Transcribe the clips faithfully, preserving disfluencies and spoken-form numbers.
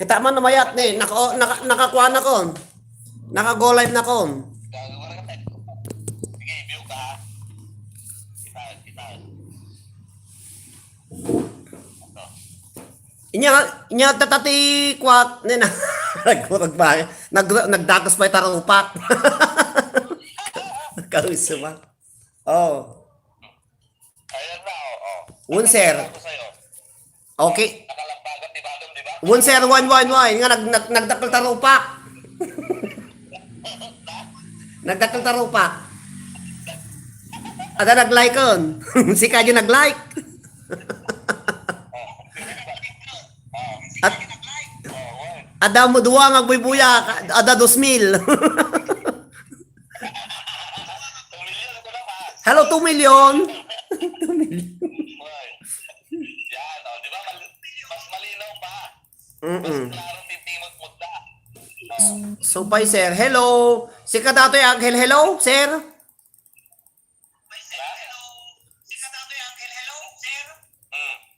Kita man no mayat ni, naka, naka, nakakuan ako. Naka-go live na ko. Inya, inya tatati kuat, ni na, nagkurag ba? Nag-, nagdakas pa itarupak. Kausa ba? Oh. Ayan na, oh, oh. Wen, sir. Ako sa'yo. Okay. Nakalampagan ni Badong, di ba? Wen, sir, wen, wen, wen. Nga nag-, nag-, nagdakkel tarupak. Nagdakkel tarupak. Ada nag-like on. Si Kaji nag-like. At ada mo dua nga agbuybuya, ada dos mil. Hello, two million. Two million. Yan, oh, di ba? Mal-, mas malinaw pa. Mm-mm. Mas klaro titimot mo da. Oh. So, bye, sir. Hello. Si Kadatoy Angel, hello, sir.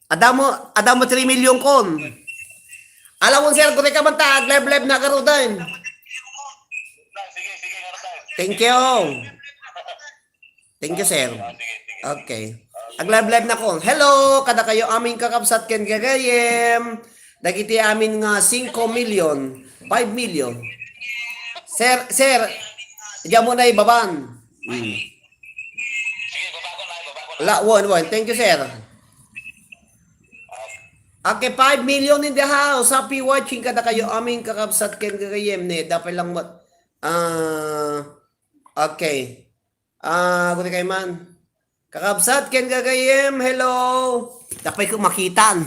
Adamo, adamo three million kon. Alawon, sir, guri ka man ta, ag-live-live na karudan. Thank you. Thank you, sir. Okay. Ag-live-live na ko. Hello, kada kayo amin kakabsat ken gagayem. Dagiti amin nga singko million, five million. Sir, sir, diyan mo na ibaban. Mm. Sige, baba ko na, baba ko na. La, one, one. Thank you, sir. Okay, five million in the house. Happy watching kada kayo. Amin kakabsat ken gagayem ne. Dapat lang mat-, ah, okay. Ah, guri kay man. Kakabsat ken gagayem, hello. Dapat ko makitan.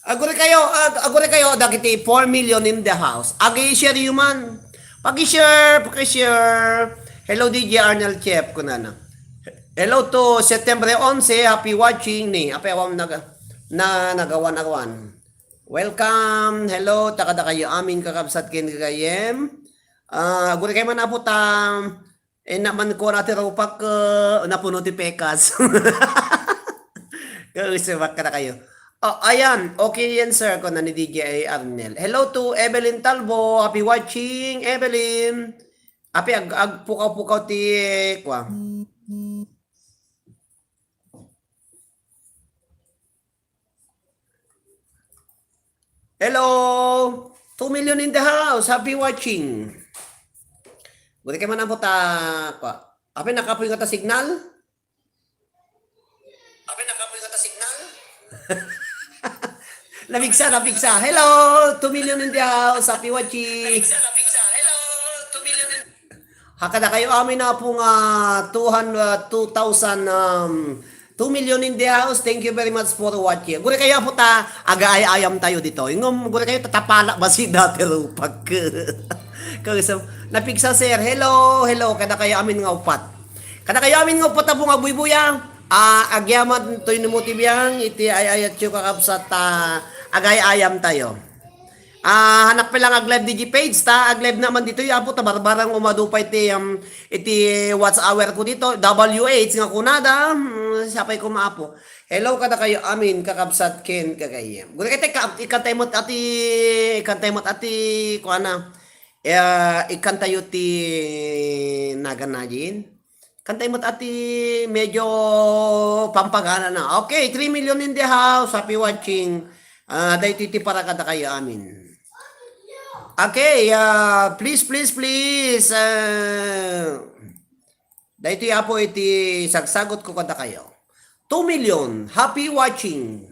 Aguri kayo, ag-, aguri kayo, dagiti four million in the house. Agi-share yu man. Paki-share, paki-share. Hello, D J Arnel Chef, kunana. Hello to September onse, happy watching ni. Apay, awam naga-, na nagawan-awan. Welcome. Hello, takada kayo amin kakabsat ken gagayem. Ah, aguri kayo man, apo, ta, eh, naman ko na ti rupak, eh, napuno ti pekas. Kausabak ka na kayo. Oh, ayan. Okay yan, sir, ko na ni D J Arnel. Hello to Evelyn Talbo. Happy watching, Evelyn. Api, ag-, agpukaw-pukaw ti, eh, kwa. Hello! Two million in the house. Happy watching. Buti kay man ang puta, kwa. Api, nakapoy nga ta signal? Api, nakapoy nga ta signal? Napigsa, napigsa. Hello! Two million in the house. Happy watching. Napigsa, napigsa. Hello! Two million in Hakada kayo amin, apo, nga two hundred, two thousand, um, two million in the house. Thank you very much for watching. Guri kayo, apo, ta, agaay-ayam tayo dito. Ingom, guri kayo, tatapala ba si dati rupak? Kausap, napigsa, sir. Hello, hello. Kada kayo amin nga upat. Kada kayo amin nga upat, apo, nga buybuya. Ah, agyaman toy ni Motibiang, iti ay-ayat yo kakabsat, ah, agay-ayam tayo. Ah, hanap pa lang ag-live D J page ta, ag-live naman dito, ya, apo, ta barbarang umadu pa iti, um, iti watch hour ko dito, W H nga kunada, hmm, siya pa'y kumaapo. Hello, kada kayo amin, kakabsat ken gagayem. Guri kay, teka, ikantay mo't ati, ikantay mo't ati, kuana, eh, ikantayo ti nagan na din. Kantay mo't ati medyo pampagana na. Okay, three million in the house. Happy watching. Ah, daytoy ti para kada kayo amin. Okay, ah, please, please, please. Ah, daytoy apo iti sagsagot ko kada kayo. Two million. Happy watching.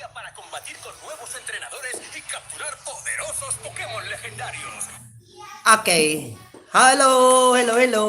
Para combatir con nuevos entrenadores y capturar poderosos Pokémon legendarios. Okay. Hello, hello, hello.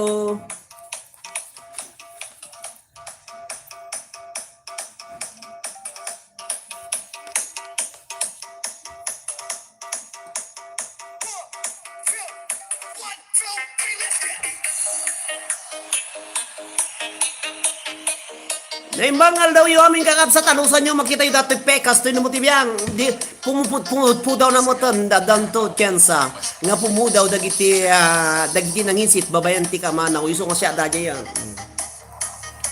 Naimbang aldaw yo amin kakabsat, alusan yo, makita yo datoy pekas, toy ni Motibiang, di, pumuput-pumut-pudaw na mo ton, da-, danto, tsensa. Nga pumudaw dagiti, ah, dagiti nangisit, babaen ti kamana, isu nga siya daydiay, ah.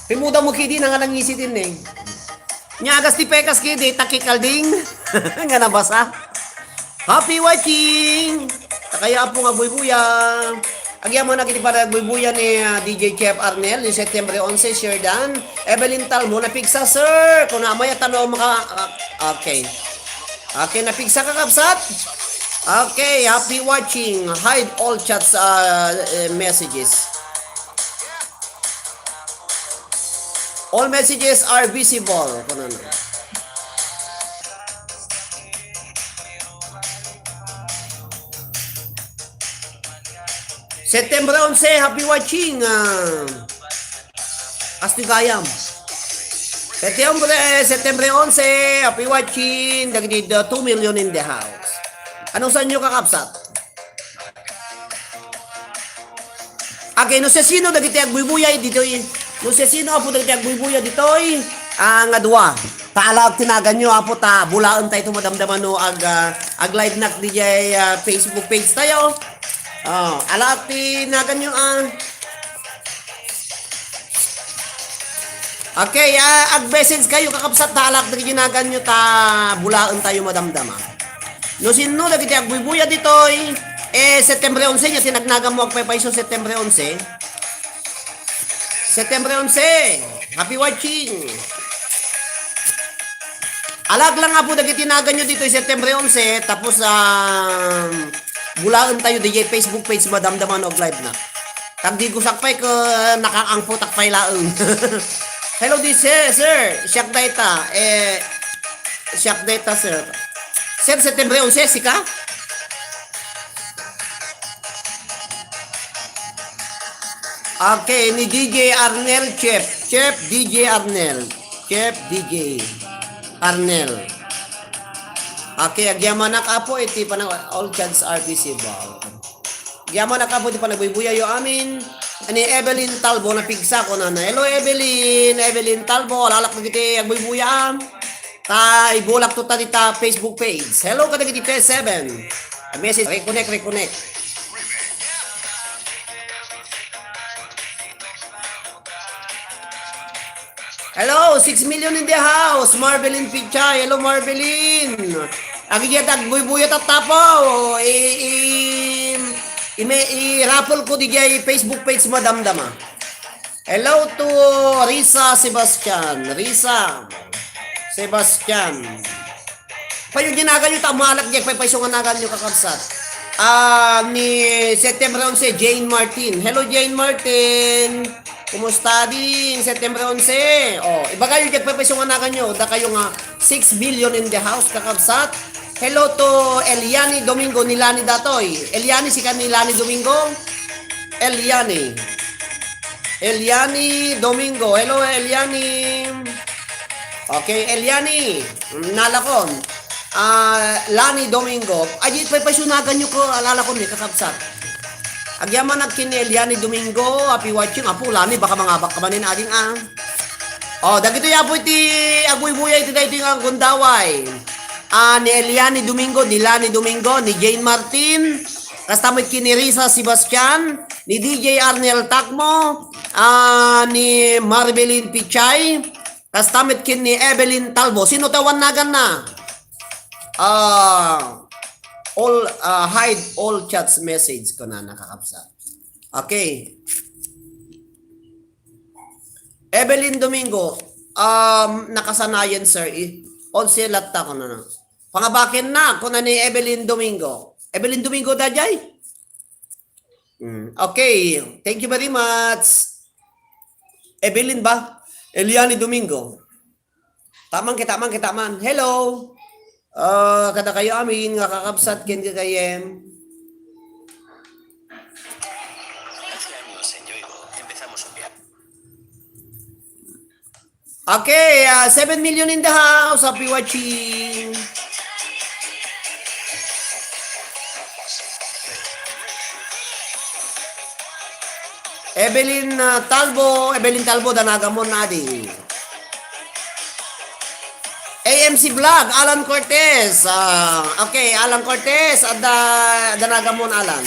Pimudaw mo kidi na nga nangisit ini. Nya agas ti pekas kidi, takikalding nga nabasa. Happy watching! Takayo, Apo, nga buybuya. Agyamanak iti panagbuybuya ni, ah, D J Chef Arnel, ni September onse, Sherdan. Evelyn Talmo, napigsa, sir. Kung naamay at ano, maka-, ah, okay. Okay, napigsa ka, kabsat? Okay, happy watching. Hide all chats, uh, uh, messages. All messages are visible. Kunana. September onse, happy watching. Ah, Asti gayam. September, September onse, happy watching. Dagiti the two million in the house. Anong sanyo, kakabsat? Okay, no sino dagiti agbuybuya ditoy, no sino, Apo, dagiti agbuybuya ditoy, ah, nga dua. Taala ti naganyo, Apo, ta bulaentayo madamdama no ag, ah, ag-live nak diay, ah, Facebook page tayo. Oh, ala ti naganyo, ah. Okay, ah, ag-message kayo, kakabsat, ta alak dagiti naganyo ta bulaentayo madamdama. No sinno dagiti agbuybuya ditoy, eh, September onse, nia ti nagnagan mo agpaypayso September onse. September onse, happy watching. Alag lang nga po dagiti naganyo ditoy September onse, tapos, ah, bulaentayo diay Facebook page madamdama no ag-live na. Tagdigusak pay ket nakaangputak pay laeng. Hello, di, sir, sir. Siak dayta. Eh, siak dayta, sir. Sir, September onse, sika? Okay, ni D J Arnel, Chef. Chef D J Arnel. Chef D J Arnel. Okay, agyamanak, Apo, iti panag-, all chats are visible. Agyamanak, Apo, iti panagbuybuyayyo amin. Ni Evelyn Talbo, napigsa ko na na. Hello, Evelyn. Evelyn Talbo, alalak dagiti agbuybuyaam. Ta, ibulak to ta dita Facebook page. Hello, kadagiti T seven. Message, reconnect, reconnect. Hello, six million in the house. Marvelin Pichay. Hello, Marvelin. Agigiat agbuybuya tattapo. I, i, ime, i-raffle ko diay Facebook page madamdama. Hello to Risa Sebastian. Risa Sebastian. Payo di naganyo ta maalak diay paypayso nga naganyo, kakabsat. Ah, ni September onse, Jane Martin. Hello, Jane Martin. Kumusta din September onse? Oh, ibagayo diay paypayso nga naganyo. Dakayo nga six million in the house, kakabsat. Hello to Eliani Domingo ni Lani Datoy. Eliani, sika ni Lani Domingo? Eliani. Eliani Domingo. Hello, Eliani. Okay, Eliani. Nalakon. Ah, Lani Domingo. Ay, di, paypayso naganyo ko, alalakon ni kakabsat. Agyamanak ken ni Eliani Domingo, happy watching. Apo, Lani, baka mangabak ka manen, ading, ah. Oh, dagitoy, Apo, iti agbuybuya iti daytoy nga gundaway. Ah, ni Eliani Domingo, ni Lani Domingo, ni Jane Martin, kasta met ken ni Risa Sebastian, ni D J Arnel Takmo, ah, ni Marvelin Pichay, kasta met ken ni Evelyn Talbo. Sino ti awan naganna? Ah, all, ah, hide all chats message ko na, nakakabsat. Okay. Evelyn Domingo, um, nakasanayan, sir, eh. Onse latta ko na. Pangabaken na, kuna ni Evelyn Domingo. Evelyn Domingo, daydiay? Mm, okay. Thank you very much. Evelyn ba? Eliani Domingo. Taman, kita man, kita man. Hello. Ah, kadakayo amin nga kakabsat ken gagayyem. Okay, ah, seven million in the house. Happy watching. Evelyn, ah, Talbo, Evelyn Talbo, danagan mo na di. A M C Vlog, Alan Cortez. Ah, okay, Alan Cortez, adda, adda nagamon, Alan.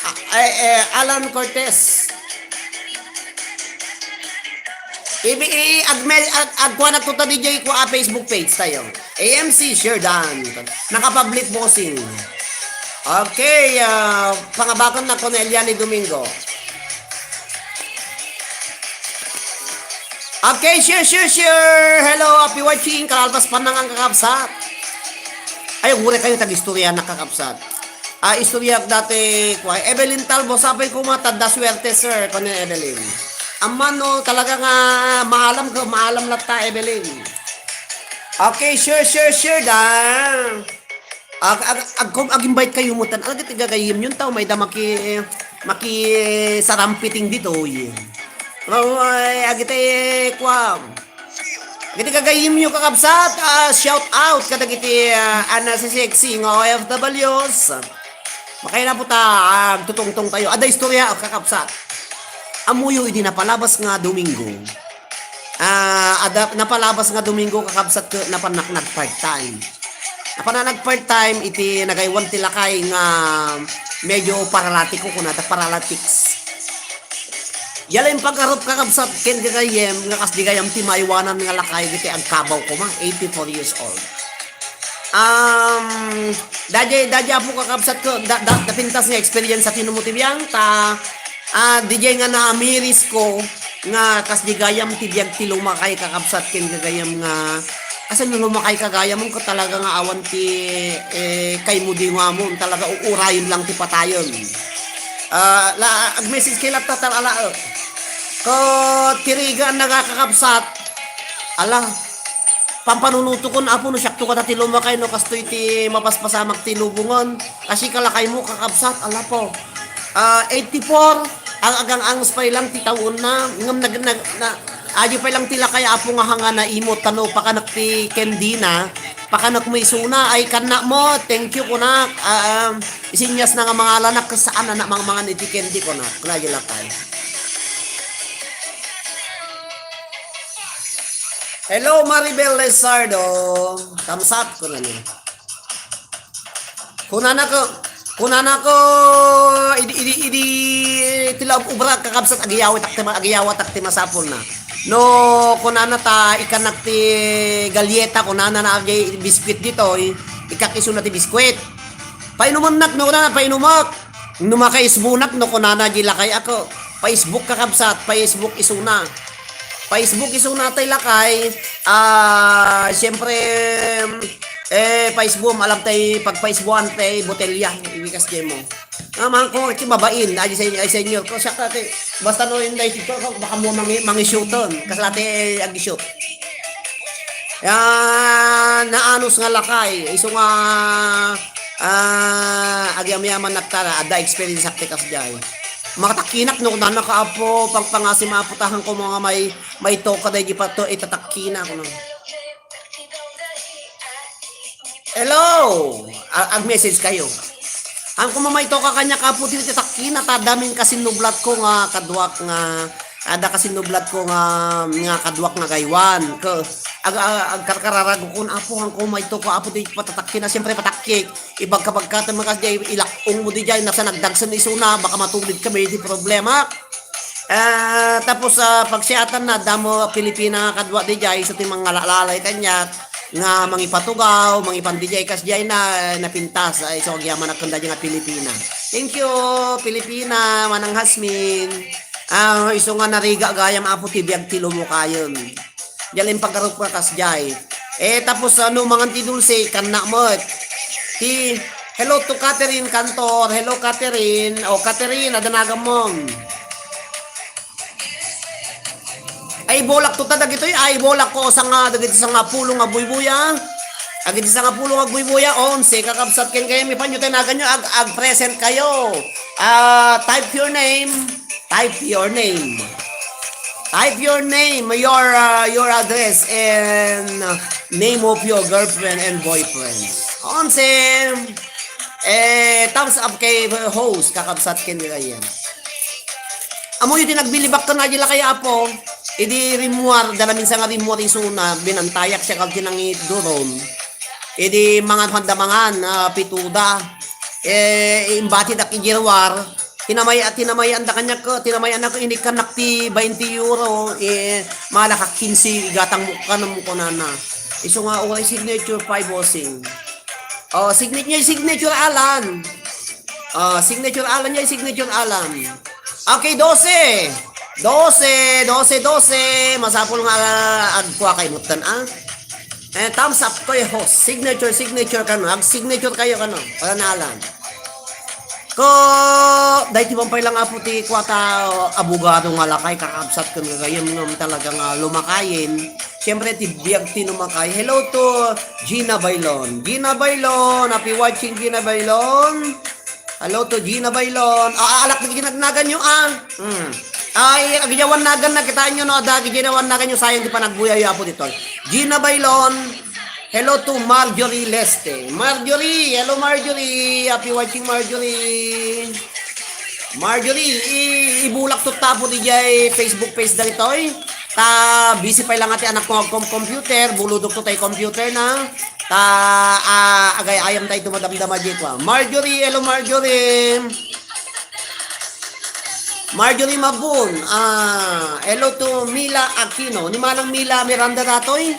Ah, eh, eh, Alan Cortez. Ibi, i, agme-, ag-, agkuanak to ta D J ko a Facebook page tayo. A M C Sherdan. Naka-public posting. Okay, ah, pangabakan na ko na Eliani Domingo. Okay, share, share, share. Hello, happy watching. Kalalpas pa nang ang kakabsat. Ay, ure kayo tag-istorya na kakabsat. Ah, istorya dati, kwa, Evelyn Talbo, sapay ko mata, da swerte, sir, ko ni Evelyn. Amano, talaga nga, maalam ko, maalam latta, Evelyn. Okay, share, share, share, da. Ag, ag, ag, ag-invite kayo mo tan, agit igagayim yun tao, may da maki, maki sarampiting dito, yun. Ay, agit ay, kwa. Agit igagayim yun, kakabsat, ah, shout out, kadagiti, ah, ana si sexy nga O F Ws. Makay na po ta, ah, tutungtong tayo. Ada istorya, kakabsat. Amuyo, idi napalabas nga Domingo. Ah, ada, napalabas nga Domingo, kakabsat, ket napan nag-part-time. Napan nag-part-time iti nagaywan ti lakay nga medyo paralatiko, kunada paralytics. Yala yung pagkarup, kakabsat, ken gagayem nga kas di gayam ti maiwanan nga lakay iti agkabaw koma, eighty-four years old. Um, dajay, dajay apo, kakabsat, ko, da, da, napintas nga experience sa tinumo ti biang, ta, ah, dijay nga naamiris ko, nga kas di gayam ti biag ti lumakay, kakabsat, ken gagayam nga, kasi no lumakay ka gayam, ko talaga nga awan ti, eh, kaymo di nga mo, talaga uurayon lang ti patayon. Ah, la, ag-message kay latta, tal-, ala, eh. Ko, tirigaan na nga, kakabsat, ala, Pampanunuto kon, Apo, no siak to kata ti lumakay, no kastoy ti mapaspasamak ti lubongan. Kasi kalakay mo, kakabsat, ala po. Ah, eighty-four, ang agang-angus pa lang ti taon na. Ngam nag, nag, na, ayo pa lang ti lakay, Apo, nga hanga na imot, tano, pakanak ti candy na. Pakanak mo isuna, ay, kanna mo, thank you, kunak. Ah, um, isinyas na nga mga alanak, saan na, na, mga, mga niti candy, kunak. Kuna, lakay. Hello, Maribel Lizardo. Thumbs up, kunana. Kunana ko, kunana ko, idi, idi, idi, ti laom ubra, kakabsat, agiyawatak ti ma-, agiyawatak ti masapul na. No, kunana ta, ikanak ti galyeta, kunana na agi biskwit ditoy, ikak isuna ti biskwit. Painumannak, no, kunana, painumak. No, makaisbunak, no, kunana, di lakay ako. Facebook, kakabsat, Facebook isuna. Facebook isuna tay lakay, ah, siyempre, eh, Facebook, alam tay, pagpaisbuan tay botelya, ibigas di mo. Ah, man ko, iti babain, ay, sen-, ay, senior ko, siya ka, ti, basta no, inday, ti, ko, baka mo mangi-, mangi-shooton, kaslati, eh, ag-shoot. Yan, naanus nga lakay, isu nga, ah, agyamyaman naktara, adda experience ak ti kasdiay. Makatakinak no, kunana ka, Apo, pangpangasi maaputahan ko mga may, may toka, daydi pa to, itatakkina, kuno. Hello! A-, ag-message kayo. Ang kumamay toka kanya, Apo, dito takkina, ta daming kasinublat ko nga kaduak nga, ada kasinublat ko nga, nga kaduak nga gaywan. Ke, ag-, ag-, agkarkararago kun, Apo, ang kumay toka, Apo, di patatakkina, siyempre patakkik. Ibagkabagkatan mo kasi ilak-ong mo di jay, nasa nagdagsen isuna, baka matulid kami, di problema. Ah, tapos, ah, pagsiatan na, damo Pilipina nga kadwa di jay, so ti mga lalalay kanyat, nga mangipatugaw, mangipan di jay, kas jay na, eh, napintas, ay, so agyaman akon da nga Pilipina. Thank you, Pilipina, Manang Hasmin. Ah, isu nga nariga gayam, Apo, ti biag ti lumukayon. Diyan lang pagkarup ka, kasjay. Eh, tapos, ano, mangan ti dulce, kanna met. Ti, hello to Catherine Cantor. Hello, Catherine. O, Catherine, adanagan mo. Ay, bolak to ta dagitoy. Ay, bolak ko, sanga, dagiti sanga pulo nga buybuya. Agiti sanga pulo nga buybuya, onse, kakabsat ken kayo, mipanyo tayo naganyo, ag, ag present kayo. Ah, type your name. Type your name. Type your name, your, uh, your address, and, uh, name of your girlfriend and boyfriend. Onse, eh, thumbs up kay, uh, host, kakabsat ken nila yan. Amo yung tinagbilibak ka na dyan kay Apo. Idi rimmuar, dala minsan nga rimmuar isuna, binantayak siya kalti nang duron. Idi mangan, handa mangan, ah, pituda. Eh, imbatidak iti ruar, tinamay-, tinamayan da kaniak, tinamayan ako, inikkanak ti twenty euro, eh, malakak quince, igatang mo, kanam mo kunana. Isu nga, uray signature pa, bossing. Oh, signature, signature Alan. Oh, signature Alan niya, signature Alan. Okay, dose. Dose, dose, dose. Masapul nga, ah, agkua kay mutan, ah. Eh, thumbs up ko, eh, host. Signature, signature kano. Ag-signature kayo kano. Para na Alan. Ko, dahil ti pampay lang apo ti kuwata, abogado nga lakay, kakabsat kun gagayem ngem talaga nga lumakayen. Siyempre, ti biag ti lumakay. Hello to Gina Bailon. Gina Bailon, happy watching, Gina Bailon. Hello to Gina Bailon. Ah, alak na ginagnagan nyo, ah. Hmm. Ay, agijawan nagan na, kitaan nyo, no, ada, agijawan nagan nyo, sayang di pa nagbuyayo, apo dito. Gina Bailon, hello to Marjorie Leste. Marjorie, hello Marjorie. Happy watching, Marjorie. Marjorie, i-, ibulak to tapo di jay Facebook page dagitoy. Ta busy pay lang ati anak ko agkom computer, buludok to tay computer na. Ta, ah, agay-ayam tayo tumadamdama di kwa. Marjorie, hello Marjorie. Marjorie Mabun, ah, hello to Mila Aquino. Ni Manang Mila Miranda datoy.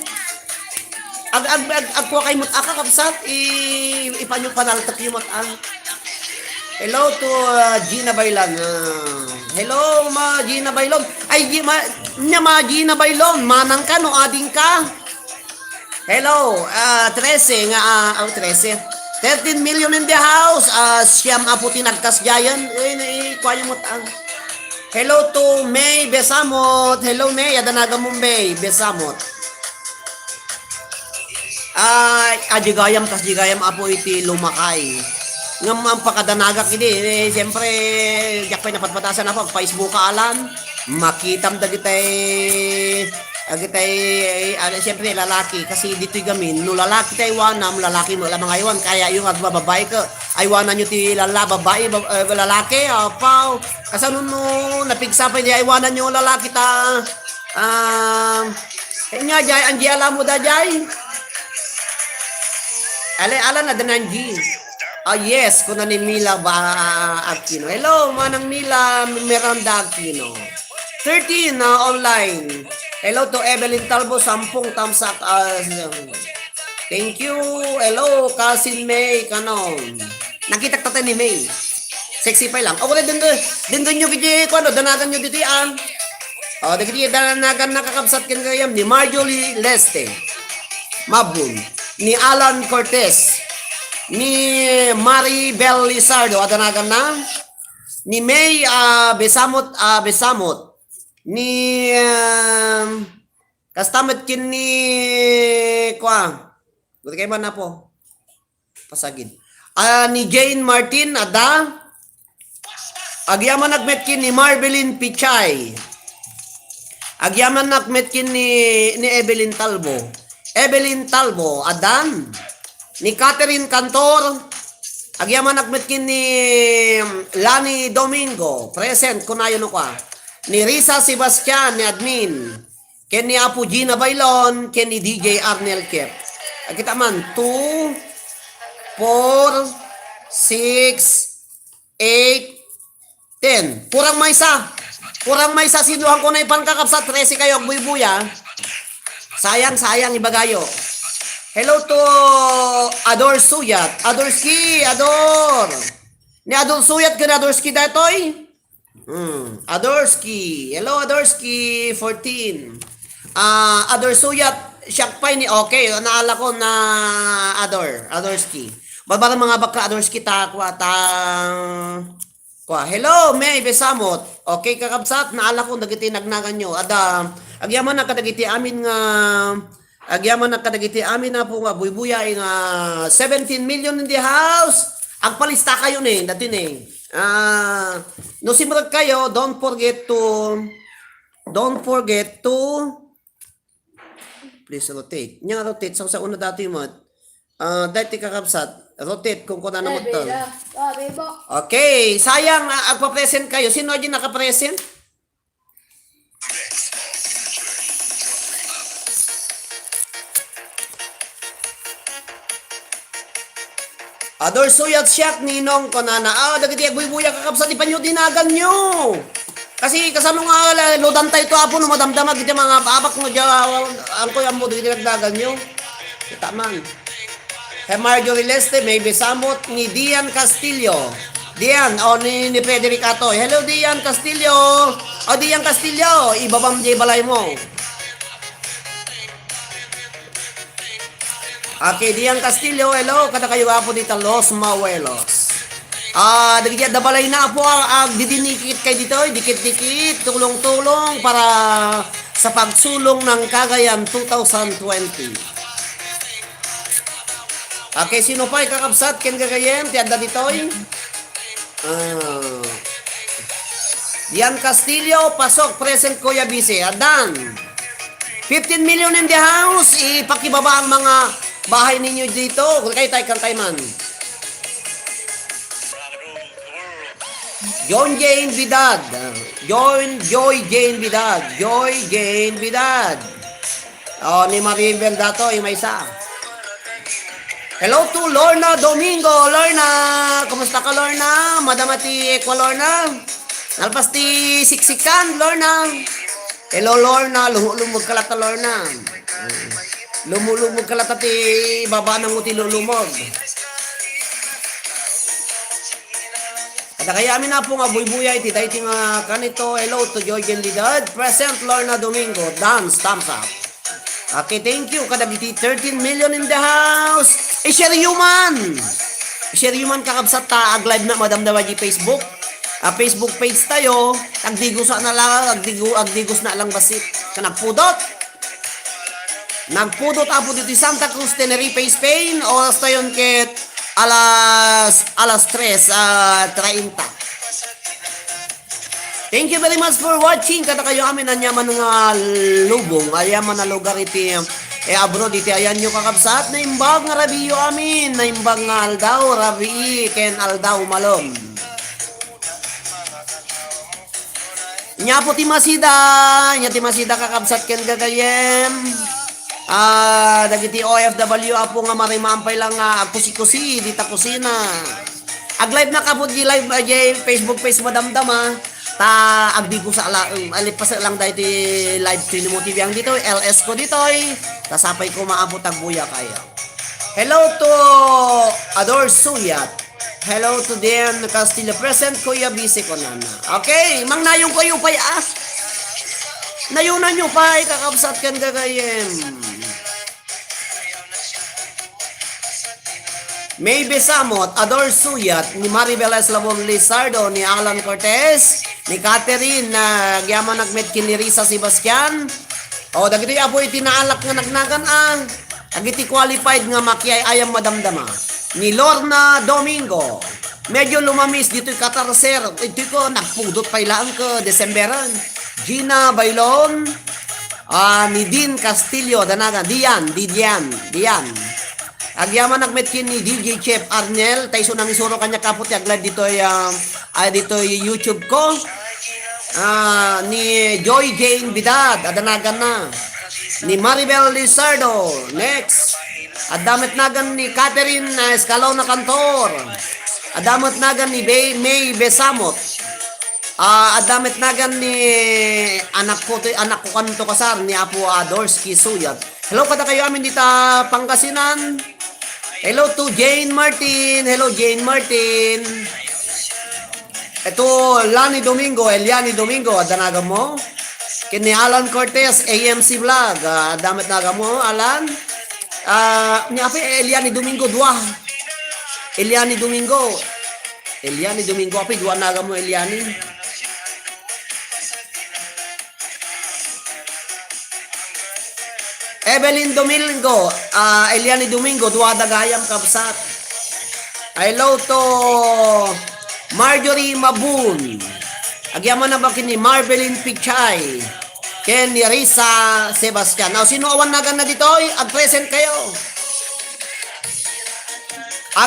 Ag, ag, ag, agkua kay mut, ah, kakabsat, i, ipanyo panaltak yung mut, ah. Hello to, ah, Gina Bailon. Ah, hello, ma Gina Bailon. Ay, Gi-, ma, nya ma Gina Bailon, manang ka, no, ading ka? Hello, ah, trese nga, ah, ang trese. Thirteen million in the house, ah, siyam apo ti nagkasdiayan. Uy, nai, kuwayo mo ta-, hello to May Besamot. Hello, May. Adanagan mo, May Besamot. Ay, adigayam, kas digayam, apo iti lumakay. Ngem ang pakadanagak idi, eh, siyempre, diak pay napatpatasan apo, agpa-Facebook ka, Alan. Makitam dagitay, dagitay, ano, siyempre, lalaki. Kasi ditoy gamin, no lalaki tayo, aywanam, lalaki mo lamang aywan. Kaya yung agbababae ka, aywanan nyo ti lala, babae, bab-, eh, lalaki, apaw. Kasano no, napigsa pa, di aywanan nyo lalaki ta, ah, eh, nga, jay, anji alam mo da, jay? Ale, ala na, dananji. Ah, yes, kuna ni Mila ba, Aquino. Hello, Manang Mila Miranda Aquino. Thirteen na online. Hello to Evelyn Talbo, sampung thumbs up. Ah, thank you. Hello, Cousin May Kanon. Nakitak tatay ni May. Sexy pa lang. O, wala, dun, dun, dun, dun, yung kiti, kung ano, danagan nyo dito, ah. O, dagiti danagan nakakabsat ken gayam ni Marjorie Leste. Mabun. Ni Alan Cortez. Ni Maribel Lizardo, adanagan na. Ni May, ah, Besamot, ah, Besamot. Ni, um, kasta met ken ni, kwa, guti kayo man na po. Pasagid. Ah, ni Jane Martin, ada. Agyamanak met ken ni Marvelyn Pichay. Agyamanak met ken ni, ni Evelyn Talbo. Evelyn Talbo, adan. Ni Catherine Cantor. Agyamanak met ken ni Lani Domingo. Present, kunayo no kwa. Ni Risa Sebastian, ni admin. Ken ni Apo Gina Bailon, ken ni D J Arnel Kep. Agkita man, two, four, six, eight, ten. Kurang maysa. Kurang maysa, sinuhan ko na ipan kakabsat, trese kayo, agbuybuya. Sayang, sayang, ibagayo. Hello to Ador Suyat. Adorski, Ador. Ni Ador Suyat, ken Adorski datoy? Hmm. Adorski. Hello, Adorski. Fourteen. Ah, Ador Suyat, siak pay ni, okay, naala ko na Ador, Adorski. Barbara mga bakla, Adorski, ta, kwa, ta, kwa. Hello, May Besamot. Okay, kakabsat, naala ko, dagiti nagnagan nyo. Ada, agyamanak kadagiti amin nga, agyamanak kadagiti amin na po nga buybuya, nga seventeen million in the house. Agpalista kayo ni, dati ni. Ah, no simrek kayo, don't forget to, don't forget to, please rotate. Nya nga rotate, sa, sa una dati mo. Ah, dati kakabsat, rotate kung kuna na mo to. Okay, sayang, ah, agpa-present kayo. Sino di naka-present? Ador Suyat Siak, Ninong, kunana. Ah, dagiti agbuybuya, kakabsat, ipanyo dinaganyo. Kasi kasano nga la-, lodan tayo to, Apo, no madamdama, giti mga abak mo, dya, ang kuya mo, dagiti nagdaganyo. Kita man. Hey, Marjorie Leste, may bisamot ni Dian Castillo. Dian, o ni, ni Frederick Atoy. Hello, Dian Castillo. O, Dian Castillo, ibabam di balay mo. Okay, Dian Castillo, hello, kada kayo, Apo, dita Los Mawelos. Ah, dagiti adda balay na, Apo, ah, agdidinikit kay ditoy, dikit-dikit, tulong-tulong para sa pagsulong ng Cagayan two thousand twenty. Okay, sino pay, kakabsat, ken gagayyem, ti adda ditoy? Ah. Dian Castillo, pasok, present, Kuya Bise. Adan. Fifteen million in the house, ipakibaba ang mga bahay ninyo dito. Kay tay, kantay man. John Jane Vidad. John, Joy Jane Vidad. Joy Jane Vidad. Oh, ni Maribel Datoy, maysa. Hello to Lorna Domingo. Lorna, kumusta ka, Lorna? Madama ti Equa, Lorna? Nalpas ti siksikan, Lorna. Hello, Lorna. Lumulumog ka lata, Lorna. Lumulumog ka lata ti baba ng uti lulumog. Kada kaya amin, Apo, nga buybuya iti daytoy nga kanito. Hello to Georgian Lidad. Present, Lorna Domingo. Dance, thumbs up. Okay, thank you. Kadagiti thirteen million in the house. I-share you man. I-share you man, kakabsat, ta ag-live na, madamdama di Facebook. Ah, Facebook page tayo. Agdigus na lang, agdigu-, agdigus na lang basit. Kanagpudot. Nagpudot, Apo, ditoy Santa Cruz, Tenerife, Spain. Oras tayon ket alas, alas tres, ah, treinta. Thank you very much for watching. Kada kayo amin, aniaman nga lubong, aniaman a lugar iti, eh, abroad, iti ayanyo, kakabsat, naimbag nga rabiiyo amin, naimbag nga aldaw, rabii, ken aldaw malem. Nia, Apo, ti masida, nia ti masida, kakabsat ken gagayyem. Ah, dagiti O F W, Apo, nga marimaan pay lang nga agkusi-kusi dita kusina. Ag-live na, Apo, di live, ah, di Facebook page, madamdama. Ta agdigus a laeng, alipas lang daytoy live stream mo ti biang ditoy, L S ko ditoy. Ta sapay koma, Apo, tagbuya kayo. Hello to Ador Suyat. Hello to Dian Castillo. Present, Kuya Bise, kunana. Okay, mangnayon kayo pay, ah. Nayunan nyo pay, kakabsat ken gagayyem. May Besamot, Ador Suyat, ni Maribel Eslabon Lizardo, ni Alan Cortez, ni Catherine, na agyaman agmet ken ni Risa Sebastian. O, dagitoy, Apo, iti naalak nga nagnagan, ah. Dagiti qualified nga makiay-ayam madamdama. Ni Lorna Domingo. Medyo lumamis ditoy Qatar, sir. Itoy ko, nagpudot pay laeng ko, Decemberan. Gina Bailon. Ah, ni Dean Castillo, danagan. Dian, di Dian, Dian. Agyaman agmet ken ni D J Chef Arnel, ta isu nangisuro kaniak, Apo, ti ag-live ditoy, ah, ah, ditoy YouTube ko. Ah, ni Joy Jane Bidad, adanagan na. Ni Maribel Lizardo, next. Adda met nagan ni Catherine, ah, Escalona Cantor. Adda met nagan ni Be-, May Besamot. Ah, adda met nagan ni anak ko, ti anak ko kanto kasar, ni Apo Adors Kisuyat. Hello, kada kayo amin dita Pangasinan. Hello to Jane Martin. Hello, Jane Martin. Ito, Lani Domingo, Eliani Domingo, adda nagan mo? Ken ni Alan Cortez, A M C Vlog, ah, adda met nagan mo, Alan? Ah, ni Apo, Eliani Domingo, dua. Eliani Domingo. Eliani Domingo, Apo, dua nagan mo, Eliani. Evelyn Domingo, ah, Eliani Domingo, dua da gayam, kabsat. Hello to Marjorie Mabun. Agyaman na ba ken ni Marvelyn Pichay? Ken ni Risa Sebastian. Aw, sino awan nagan na ditoy? Ag-present kayo.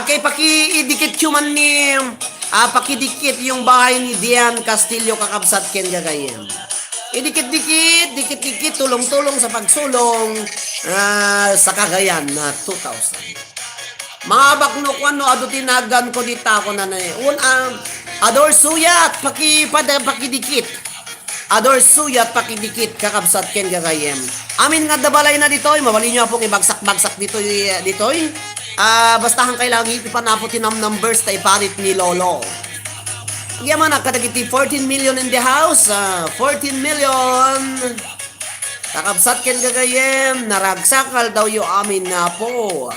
Okay, pakiidikit yung man ni, ah, pakidikit yung bahay ni Dian Castillo, kakabsat ken gagayyem. Idikit-dikit, dikit-dikit, tulong-tulong sa pagsulong, ah, sa Cagayan na two thousand. Mabaknok wenno adu ti naganko dita, kunana, eh. Un, ah, Ador Suyat, paki-, pada-, pakidikit. Ador Suyat, pakidikit, kakabsat ken gagayyem. Amin nga adda balayna ditoy, mabalinyo a pong ibagsak-bagsak ditoy, eh, ditoy. Ah, basta hankay lang ipanapo ti nam-, numbers ta iparit ni Lolo. Agyamanak kadagiti fourteen million in the house, ah, fourteen million. Kakabsat ken gagayyem, naragsak nga aldawyo amin nga apo.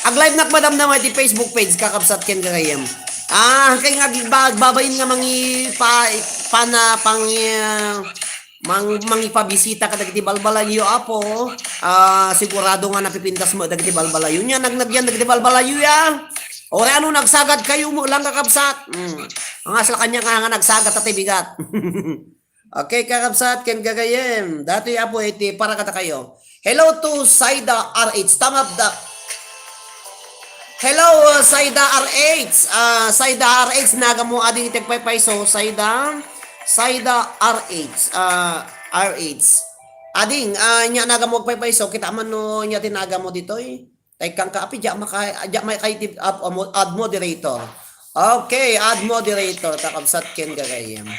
Ag-live nak madamdama iti Facebook page, kakabsat ken gagayyem. Ah, kay nga agba-, agbabain nga mangi-, pa-, pana-, pang-, ah, mang-, mangipabisita kadagiti balbalayo, apo. Ah, sigurado nga napipintas mo dagiti balbalayo. Nya, nagnagyan dagiti balbalayo, ya. Uray ano, nagsagad kayo mo lang, kakabsat. Mm. Ang asla kanya nga, nga nagsagad, ati bigat. Okay, kakabsat, ken gagayyem. Datoy, apo, iti para kadakayo. Hello to Saida R H. Tama da. Hello, uh, Saida R H. Ah, Saida R H, naga mo ading iti agpaypayso, Saida. Saida R H. Ah, R H. Ading, ah, nya naga mo agpaypayso, kita man no nya ti naga mo ditoy. Tay kangka, api, diak maka-, diak maikay ti ad-, ad-, ad moderator. Okay, ad moderator, kakabsat ken gagayyem.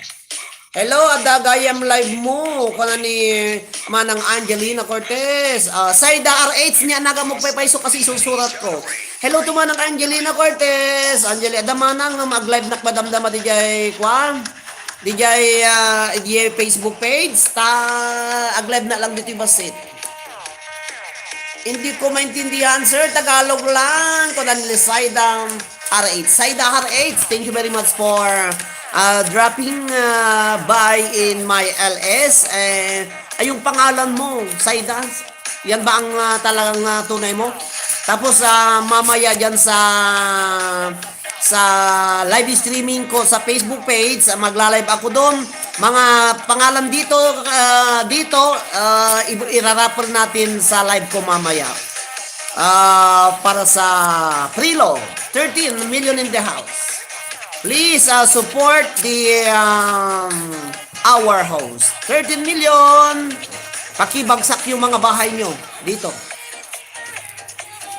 Hello, adda gayam live mo, kuna ni Manang Angelina Cortez. Ah, Saida R H nya naga mo agpaypayso kasi isusurat ko. Hello to Manang Angelina Cortez. Angeli, adda manang nga mag-live nak madamdama dijay, kwan? Dijay, ah, dijay Facebook page. Ta, ag-live na lang ditoy bassit. Hindi ko maintindihan, sir. Tagalog lang. Kuna ni Saida R H. Saida R H, thank you very much for, uh, dropping, uh, by in my L S. Eh, ay, yung pangalan mo, Saida? Yan ba ang, uh, talagang, uh, tunay mo? Tapos, uh, mamaya dyan sa sa live streaming ko sa Facebook page. Magla-live ako doon. Mga pangalan dito, ah, dito, ah, i-, irarapper natin sa live ko mamaya. Ah, para sa Prilo, thirteen million in the house. Please, ah, support the, um, our host. Thirteen million. Pakibagsak yung mga bahay nyo dito.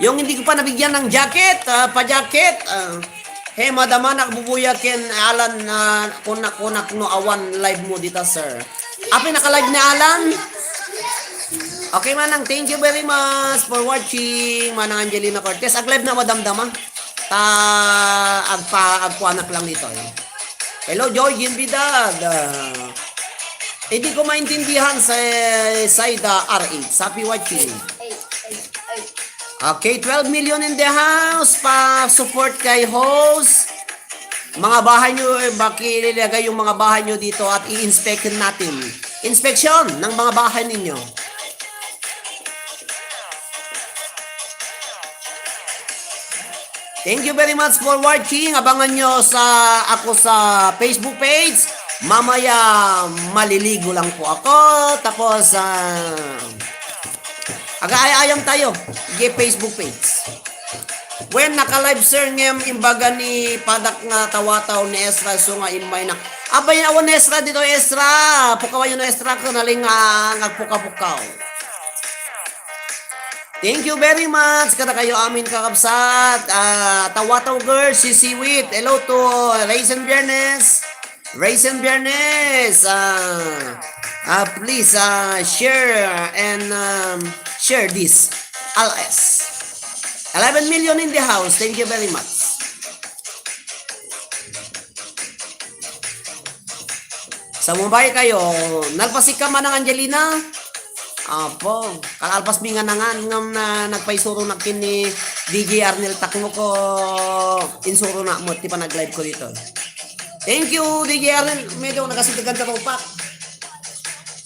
Yung hindi ko pa nabigyan ng jacket, ah, pa-jacket, ah, he, madama na, bubuya ken Alan, ah, kunak, kunak no awan live mo dita, sir. Apay, naka-live ni Alan? Okay, manang, thank you very much for watching, Manang Angelina Cortez. Ag-live na madamdama. Ta, agpa-, agkuanak lang dito, eh. Hello, Joy Ginbidad. Ah, hindi ko maintindihan sa Saida R H. Happy watching. Okay, twelve million in the house. Pa-support kay host. Mga bahay nyo, eh, baki ilagay yung mga bahay nyo dito at i-inspect natin. Inspection ng mga bahay ninyo. Thank you very much for watching. Abangan nyo sa, ako sa Facebook page. Mamaya, maliligo lang po ako. Tapos, ah, Aga-ay-ayam tayo. Iti Facebook page. Wen, naka-live, sir, ngem imbaga ni padak nga tawataw ni Ezra, so nga immay nak-, abay, awan ni Ezra dito, Ezra! Pukawayo na, Ezra, kanaling nga agpukapukaw. Thank you very much. Kada kayo amin kakabsat. Ah, tawataw girls, sisiwit. Hello to Raisin Biernes. Raisin Biernes, ah, ah, please, ah, share and, um, share this. L S. Eleven million in the house. Thank you very much. Sa Mumbai kayo, nalpasik ka, Manang Angelina? Apo, kalpasmi nga nangan ngem na nagpaisuro na ken ni D J Arnel Takmo ko, insuro na mo ti panag-live ko dito. Thank you, D J Arnel. Medyo nakasintigan ka pa.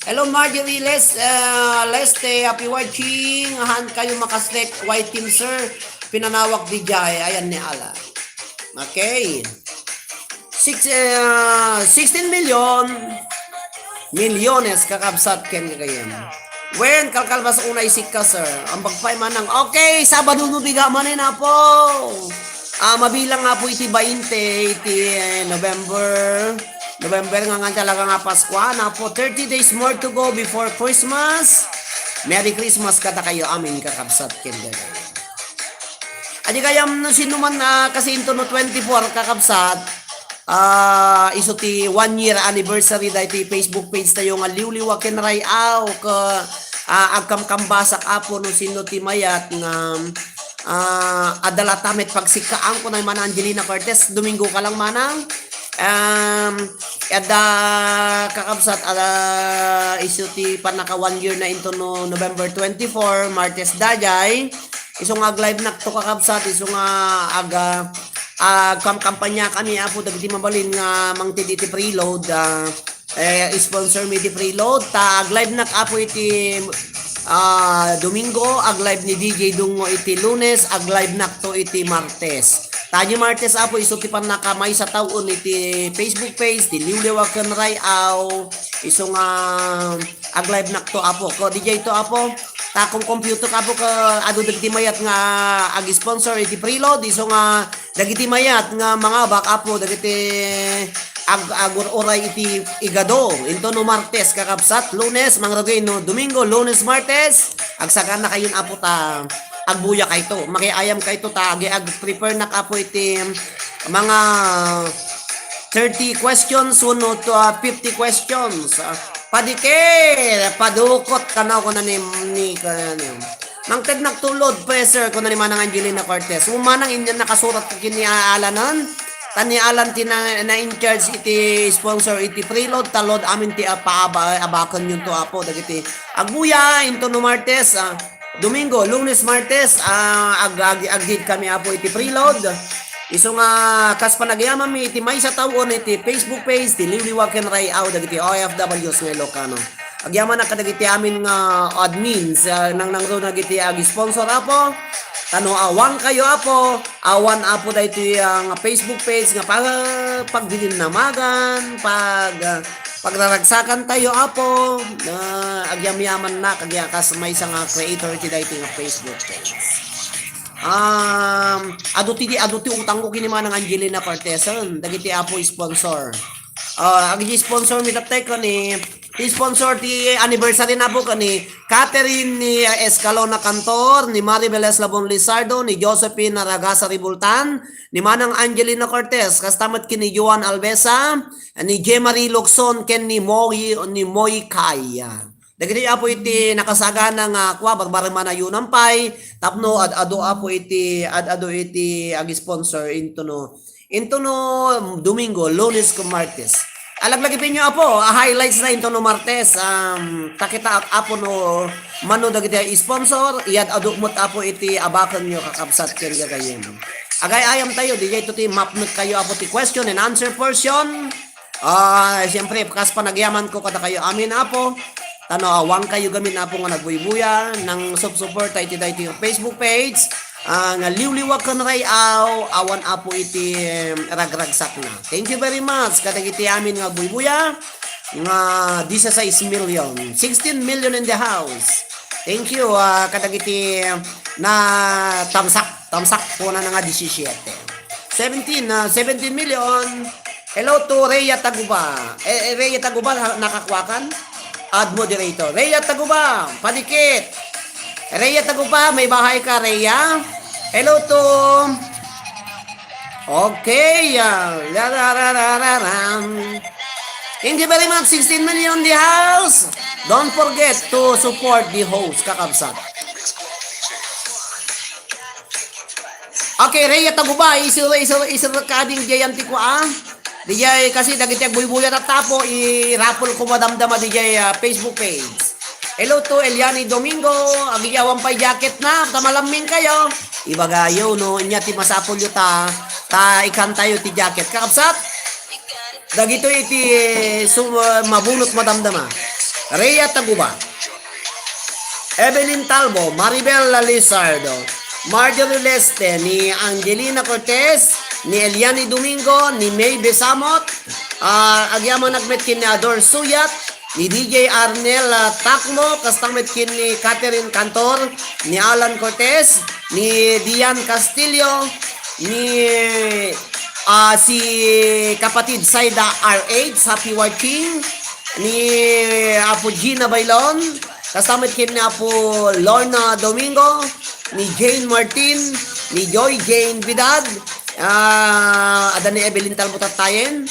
Hello, Marjorie Les-, uh, Leste. Happy watching. Han kayo makastek. White team, sir. Pinanawak D J. Ayan ni Ala. Okay. Six, eh, sixteen million. Milyones, kakabsat, ken kakayen. Wen, kalkalbas unay sikka, sir. Ang bagpay manang. Okay, Sabado no biga manen, apo. Ah, mabilang nga po iti bainte, iti, eh, November. November nga nga talaga nga Pasko, na po. Thirty days more to go before Christmas. Merry Christmas kadakayo amin, kakabsat, ken gagayyem. Adi gayam no sino man, ah, kasi into no twenty-four, kakabsat, ah, isu ti one year anniversary daytoy Facebook page tayo nga Liwliwa ken Ray-aw, ka, ah, agkamkambasak, Apo, no sino ti mayat nga, ah, adda latta met pagsikkaanko na Manang Angelina Cortez, Domingo ka lang, Manang. Um, adda, kakabsat, adda isu ti pannaka one year na into no November twenty-four, Martes daydiay. Isu nga ag-live nakto, kakabsat, isu nga aga, agkamkampanya kami, Apo, dagiti mabalin nga mangted iti preload, ah, eh, sponsor mi iti preload. Ta ag-live nak, Apo, iti, ah, Domingo, ag-live ni D J Dungo iti Lunes, ag-live nakto iti Martes. Ta adi Martes, Apo, isu ti pannakamaysa tawen iti Facebook page ti Liwliwa ken Ray-aw. Isu nga ag-live nakto, Apo. Ko, D J to, Apo. Ta kung computer ka, Apo, ka adu dagiti mayat nga ag-sponsor iti preload, isu nga dagiti mayat nga mangabak, Apo, dagiti ag-, agur-uray iti igado. Into no Martes, kakabsat, Lunes, mangrugay no Domingo, Lunes, Martes, agsagana kayon, Apo, ta agbuya kayto. Makiayam kayto ta agi ag-prepare nak, Apo, iti mga thirty questions wenno to, ah, fifty questions. Ah, padikit, padukot kano kuna ni, ni, kuna ni. Mangted nak tulod, pressure, kuna ni Manang Angelina Cortez. Umanang inyan nakasurat ka ken ni Alanan. Ta ni Alan ti na, na in charge iti sponsor iti preload, ta load amin ti apa-, aba-, abaken yun to, Apo, dagiti agbuya into no Martes, ah, Domingo, Lunes, Martes, ah, ag-, ag-, agid kami, Apo, iti preload. Isu nga kas panagyamanmi iti maysa tawen iti Facebook page ti Liwliwa ken Ray-aw dagiti O F Ws nga Ilocano. Agyamanak kadagiti amin nga admins, ah, nang nangruna dagiti ag-sponsor, Apo. Tano awan kayo, Apo. Awan, Apo, daytoy, ah, nga Facebook page nga pa-, pagdinamagan, pag, ah, pagraragsakan tayo, Apo. Ah, agyamyaman na, kagya kas maysa nga creator ti daytoy nga Facebook page. Um, adu ti, adu ti utangko ken ni Manang Angelina Cortez, dagiti, Apo, sponsor. Ah, agi sponsor mi tattay ken ni, ti sponsor ti anniversary na, Apo, ken ni Catherine ni, ah, Escalona Cantor, ni Maribel Eslabon Lizardo, ni Josephine Ragasa Ribultan, ni Manang Angelina Cortez, kasta met ken ni Joan Alvesa, ni Jemarie Locson, ken ni Moy, ni Moy Kai. Dagiti, Apo, iti nakasagana nga kua, barbaremanayonan pay, tapno ad-adu, Apo, iti, ad-adu iti ag-sponsor into no, into no Domingo, Lunes, ken Martes. Alaglagipinyo, Apo, a highlights na into no Martes, um, ta kitaak, Apo, no mano dagiti sponsor, iyad-adu met, Apo, iti abakenyo, kakabsat ken gagayyem. Agay-ayam tayo, di to ti mapnek kayo, Apo, ti question and answer portion. Ah, siyempre, kas panagyamanko kadakayo amin, Apo. Tano awan kayo gamin, Apo, nga nagbuybuya, nang subsuporta iti daytoy Facebook page, ah, nga Liwliwa ken Ray-aw, awan, Apo, iti, em, ragragsakna. Thank you very much kadagiti amin nga nagbuybuya, nga disasais million, sixteen million in the house. Thank you, ah, kadagiti, em, na tamsak. Tamsak po na nga disisiete. Seventeen, ah, seventeen million. Hello to Rhea Taguba. Eh, eh, Rhea Taguba, na-, nakakuakan? Add moderator. Rhea Taguba, padikit. Rhea Taguba, may bahay ka, Rhea? Hello to... Okay, ah, la, la, la, la, la, la. Thank you very much, sixteen million the house. Don't forget to support the host, kakabsat. Okay, Rhea Taguba, isu, isu, isu ka ding jay anti ko, ah. Dijay kasi dagiti agbuybuya tattapo, i-raffle ko madamdama dijay, ah, Facebook page. Hello to Eliani Domingo, agiyawan pay jacket na, ta malamming kayo. Ibagayo, no, inya ti masapulyo ta, ta ikantayo ti jacket. Kakabsat? Dagitoy iti, eh, su-, ah, mabunot madamdama. Rhea Taguba. Evelyn Talbo, Maribel Lizardo, Marjorie Leste, ni Angelina Cortez, ni Eliani Domingo, ni May Besamot, ah, agyamanak met ken ni Ador Suyat, ni D J Arnel, ah, Tacmo, kasta met ken ni Catherine Cantor, ni Alan Cortez, ni Dian Castillo, ni, ah, si kapatid Saida R H, happy watching, ni Apo Gina Bailon, Kasta met ken ni Apo Lorna Domingo, ni Jane Martin, ni Joy Jane Vidal, ah, adda ni Evelyn Talbot tattayen.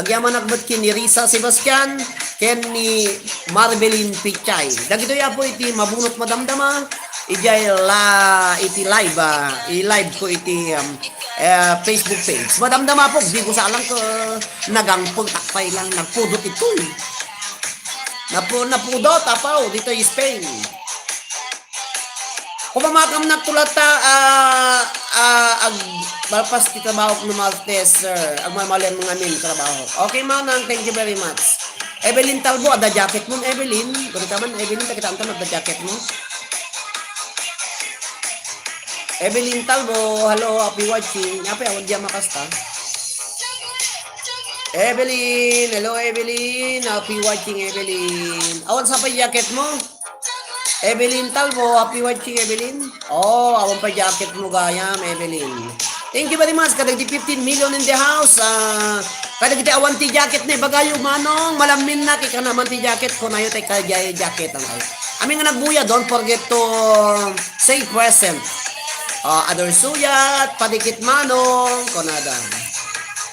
Agyamanak met ken ni Risa Sebastian, ken ni Marbelin Pichay. Dagitoy, Apo, iti mabunot madamdama, idiay la, iti live, ah, i-live ko iti, um, eh, Facebook page. Madamdama, Apo, di ko sa alam ko, nagangpagtak pay lang, nagpudot itoy. Napu-, napudot, Apo, ditoy Spain. Kumamakam nagtulata, ah, ah, ag-, malpas ti trabaho no Martes, sir. Agmamalian mga amin trabaho. Okay, manang, thank you very much. Evelyn Talbo, adda jacket mo, Evelyn. Guri ka man, Evelyn, ta kita antam, adda jacket mo. Evelyn Talbo, hello, happy watching. Apay, awan diyan makasta. Evelyn, hello, Evelyn. Happy watching, Evelyn. Awan sa pa jacket mo? Evelyn Talbo, happy watching, Evelyn. Oh, awan pa jacket mo gayam, Evelyn. Thank you very much. Kadagiti fifteen million in the house. Ah, kadagiti awan ti jacket na ibagayo, manong, malammin na, kikana man ti jacket, kunayo tay kajay jacket ang kayo. Amin nga nagbuya, don't forget to say present. Ah, ador suyat, padikit manong, kunada.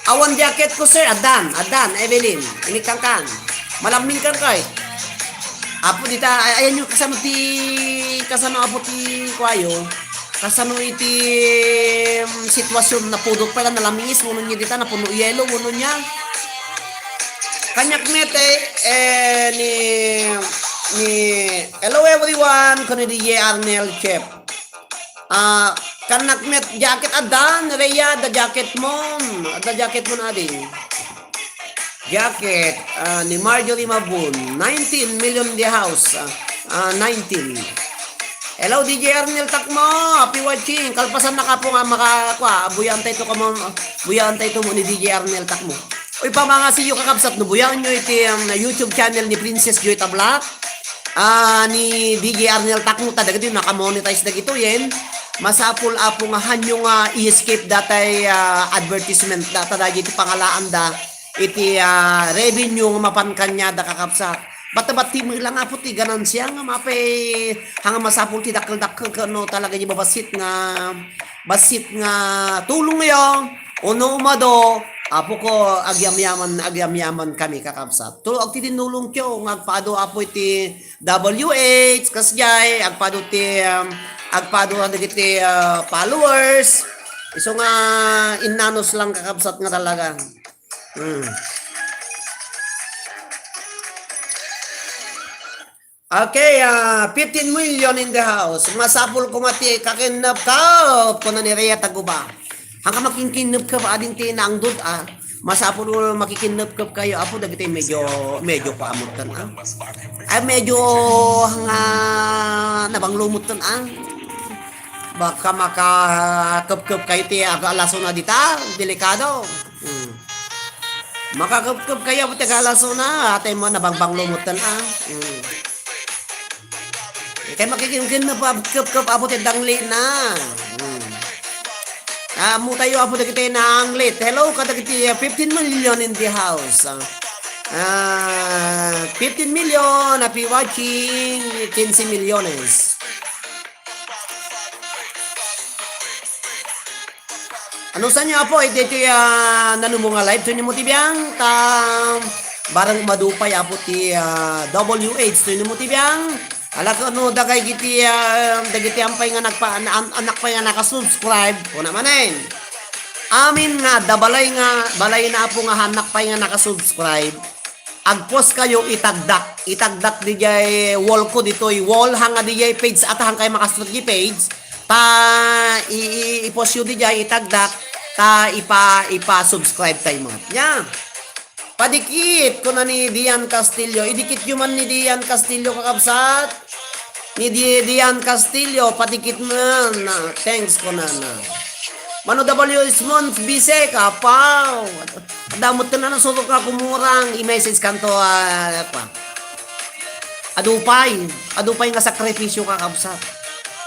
Awan jacket ko, sir. Addan, addan, Evelyn. Inikangkang. Malammin kang kay. Apo dita, ay, ayan yung kasano ti, kasano apo ti kuwayo. Kasano iti, um, sitwasyon, napudot pala, nalamingis, uno niya dita, napuno yelo, uno niya. Kanyak met, eh, eh, ni, ni, hello everyone, kuno di Arnel Chef. Ah, kannak met jacket, addan, Rhea, adda jacket mo. Adda jacket mo na, ading. Jacket, ah, ni Marjorie Mabun, nineteen million the house. Ah, ah, nineteen. Hello, D J Arnel Takmo. Happy watching. Kalpasan na ka po nga maka-, kwa, buyaan tayo to kamo, buyaan tayo to mo ni D J Arnel Takmo. Uy, pamangasiyo, kakabsat, no, buyaan nyo iti, um, YouTube channel ni Princess Joy Tablak. Ah, ni D J Arnel Takmo, ta dagiti nakamonetize dagitoyen. Masapul, apo, nga hanyo nga i-skip datay, ah, advertisement data dagiti pangalaanda iti, ah, revenue nga mapan kaniada, kakabsat. Bati-bati mo lang, apo, ti ganansia nga mapay, hanga masapul ti dakkel-dakkel ken no talaga di babassit nga, bassit nga tulongyo, uno, umado, apo ko, agyamyaman, agyamyaman kami, kakabsat. Tulong ti tinulongyo nga agpaado, apo, iti W H, kasjay, agpado ti, um, agpado dagiti, ah, followers. Isu nga innanos lang, kakabsat, nga talaga. Hmm. Okay, ah, fifteen million in the house. Masapul ko nga ti kakinnapkap, kuna ni Rhea Taguba. Hangka makikinnapkap, ading ti naangdod, ah. Masapul ko makikinnapkap kayo, apo, dagiti medyo, medyo kuamutan, ah. Ay, medyo nga nabanglomutan, ah. Baka makakapkap kayo ti aga alas una dita, delikado. Hmm. Makakapkap kayo, apo, ti aga alas una, atay mo, nabangbanglomutan, ah. Hmm. Ikay makikinkin na pa, kapkap, apo, ti dangli na. Hmm. Ah, mutayo, apo, dagiti nanglit. Hello, kadagiti, ah, fifteen million in the house. Ah, ah, fifteen million, happy watching, quince millones. Ano sa inyo, apo, iti, iti, ah, nanumo nga live, to inyo mo ti biang, ta, barang madupay, apo, ti, ah, W H, to inyo mo ti biang, ala ko, ano, dagay giti, ah, dagiti ampay nga nagpa-, an-, an-, anak pay nga nakasubscribe, kuna manen. Amin nga, da balay nga, balay na, apo, nga anak pay nga nakasubscribe. Agpost kayo, itagdak. Itagdak dijay wall ko ditoy. Wall, hanga dijay page, at hangkay makasut di page. Ta, i-, i-, i-post yo dijay, itagdak. Ta, ipa-, ipa-subscribe tayo mo. Nya. Padikit, kuna ni Dian Castillo. Idikit yo man ni Dian Castillo, kakabsat. Ni Di-, Dian Castillo, padikit man. Na, thanks, kuna na. Mano W Smons, bisek, apaw. Damot ka na nasurok nga kumurang, i-message kanto, ah, kwa. Adupay, adupay nga sakripisyo, kakabsat.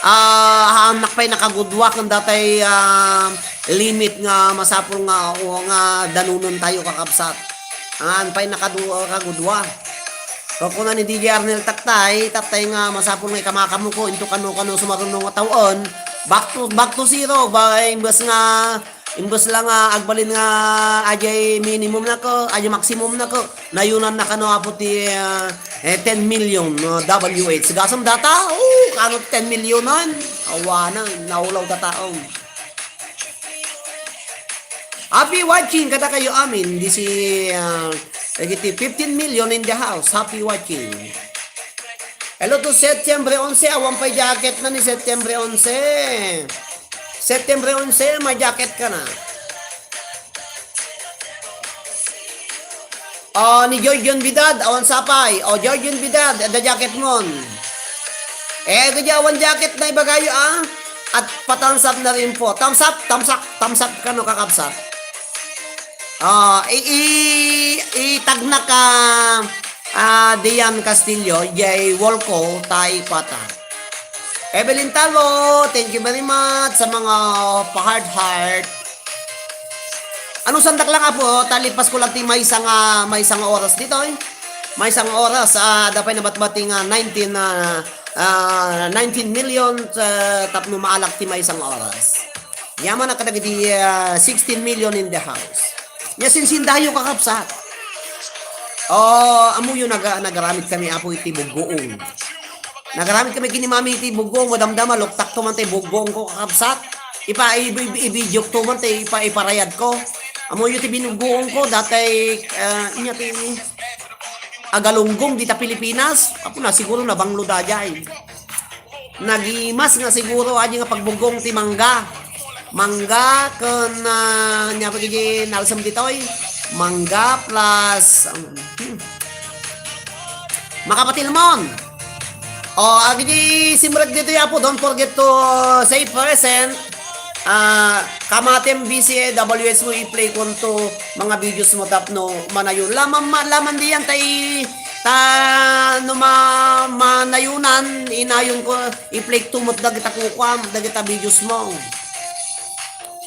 Ah, anak pay nakagudua ken datay, ah, limit nga masapul nga, o, nga danunon tayo, kakabsat. Ang pay nakadu-, kagudua. Kuna ni D J Arnel, tattay, tattay nga masapul nga ikamakamuko, into kano-kano sumaruno nga tawen. Back to, back to zero, ba, imbes nga, imbes lang nga agbalin nga ajay minimum na ko, ajay maximum na ko. Nayunan na kano apo ti, ah, eh, ten million, no, W H. Gasam data, oh, kano ten million an? Awanan, naulaw data, oh. Happy watching kadakayo amin. This is, uh, dagiti fifteen million in the house. Happy watching. Hello to Setyembre onse. Awan pay jacket na ni Setyembre onse. Setyembre onse, may jacket ka na. O, ni Joy John Bidad, awan sapay. O, Joy John Bidad, adda jacket mon. Eh, kadi awan jacket na ibagayo, ah. At pa-thumbs up na rin po. Thumbs up, thumbs up, thumbs up kano, kakabsat. Ah, i-, i-, itagna ka, ah, Dian Castillo, jay wall ko, tay pata. Evelyn Talo, thank you very much sa mga pa-heart-heart. Ano, sandak lang, apo, talipas ko lang ti maysa nga, maysa nga oras ditoy. Maysa nga oras, ah, adda pay nabatbati nga nineteen, ah, ah, nineteen million, ah, tapno maalak ti maysa nga oras. Yaman a kadagiti, ah, sixteen million in the house. Nya sinsindayo, kakabsat. Oh, amoyo naga-, nagaramid kami, apo, iti buggoong. Nagaramid kami ken ni Mami iti buggoong, madamdama, luktak to man tay buggoong ko, kakabsat. Ipa-, i-, i-, i-video to man tay ipa-, iparayad ko. Amoyo ti binuggoong ko, datay, ah, inya ti agalunggong dita Pilipinas. Apo na, siguro nabanglo dayay. Nagimas nga siguro, adi nga pagbuggoong ti mangga. Mangga ken, ah, nya pa iti nalsem ditoy. Mangga plus, um, hmm. Makapatilmon. O, agidi simrek ditoy, apo, don't forget to say present. Ah, kamatem B C A W S mo, i-play ko to mga videos mo tapno manayon. Laman ma-, laman diyan tay ta no ma-, manayunan, inayon ko, i-play to met dagita kukuam, dagita videos mo.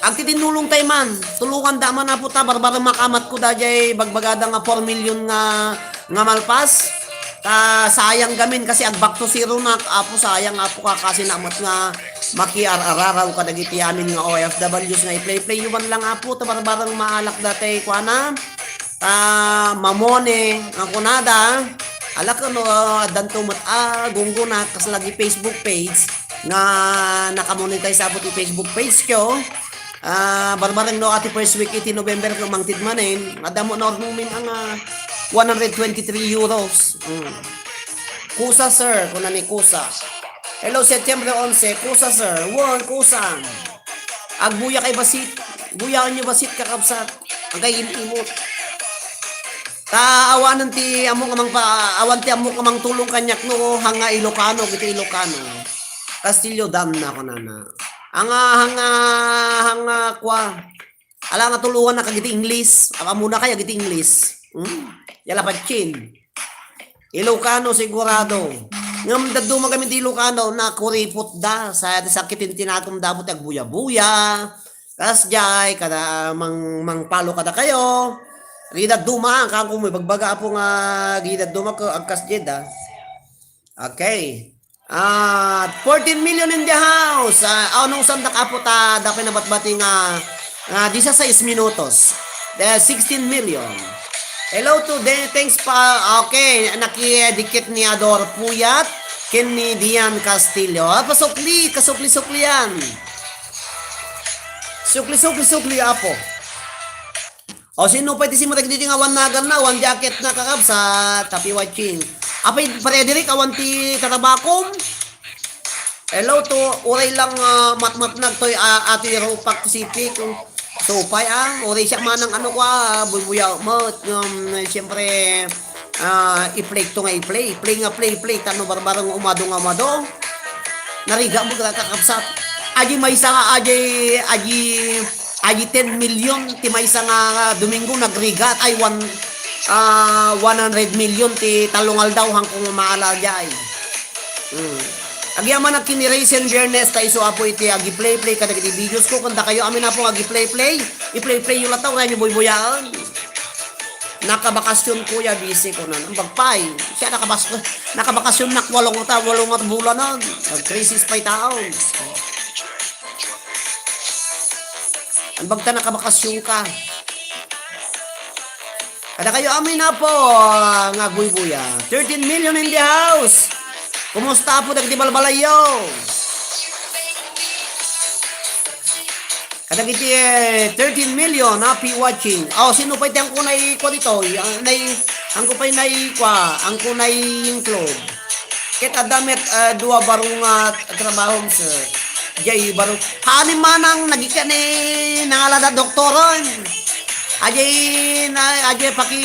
Agtitinnulong tay man, tulongan da man, apo, ta barbareng makamat ko dayjay bagbagada nga four million nga, nga malpas. Ta sayang gamin kasi ag-back to zero nak, apo, sayang, apo, ka kasi namet nga makiar-araraw kadagiti amin nga O F Ws nga i-play-play yo man lang, apo, ta barbareng maalak datay kuana. Ta mamone nga kunada, ala ken no, addanto met a gunggona kas lagi Facebook page nga nakamonetize apo ti Facebook page ko. Ah, barbareng no, iti first week iti November ket mangted manen, adda met no, Arnomin, nga one hundred twenty-three euros. Mm. Kusa, sir, kuna ni Kusa. Hello, Setyembre onse, kusa, sir. Wen, kusa. Agbuya kay basit. Buyaen yo basit, kakabsat. Agay im-imot. Ta awanen ti ammok nga mangpa-, awan ti ammok nga mangtulong kaniak no, hanga Ilocano, iti Ilocano. Kastilyo dan na kunana. Hanga, hanga, hanga, kwa. Ala nga tulongan na kagiti English. Ammona kaya giti English. Hmm? Yala patsin. Ilocano sigurado. Ngem dadduma kami ti Ilocano, nakuripot da. Sa, sakit ti tinakom da, apo ti agbuya-buya. Kasjay, kada mang-, mangpalo kadakayo. Agidaduma, kanko mo, ibagbaga, apo, nga agidaduma ko, agkasjay da. Okay. Ah, fourteen million in the house. Ah, anong sandak, apo, ta, dapay nabatbati nga, ah, disasais minutos. The sixteen million. Hello to the, thanks pa, okay, nakidikit ni Ador Puyat, ken ni Dian Castillo. Ah, pasukli, kasukli-suklian. Sukli, sukli, sukli, apo. O, sino pay ti simrek ditoy nga awan naganna, awan jacket na, kakabsat? Happy watching. Apay, Frederick, awan ti karabakom? Hello to, uray lang, ah, matmatnag toy, ah, ati Rupak Pacific. So, pay, ah, uray siya manang ano kwa, ah, bubuya, mat, um, siyempre, ah, i-play to nga i-play, play nga play, play, tano barbarang umado nga umado. Narigat mo, kakabsat. Adi maysa nga, adi, adi, adi ten million, ti maysa nga Domingo nagrigat, ay, one, ah, one hundred million ti tallo nga aldaw, hangko nga maala, adi ay. Hmm. Agyamanak ken ni Raisin Biernes, ta isu, apo, iti agi-play-play kadagiti videos ko, ken dakayo amin, apo, nga agi-play-play, i-play-play yo latta, uray yo buybuyaen. Nakabakasyon, kuya, busy ko na. Ang bagpay. Siya nakabas-, nakabakasyon na walo nga ta-, walo nga bulanan. Nag-crisis pa'y taon. Ang bagta nakabakasyon ka. Kada kayo amin na po, ah, nga buybuya. Thirteen million in the house. Kumusta po, dagiti balbalayo? Kadagiti, eh, thirteen million, happy watching. Oh, sino pa iti ang kunay ikwa dito? Ang nay-, ang kupay nay ikwa, ang kunay include. Ket adda met, eh, dua baro nga trabahom, sir. Jay baro. Hanim manang nagika ni nangalada doktoron. Ajay na, ajay paki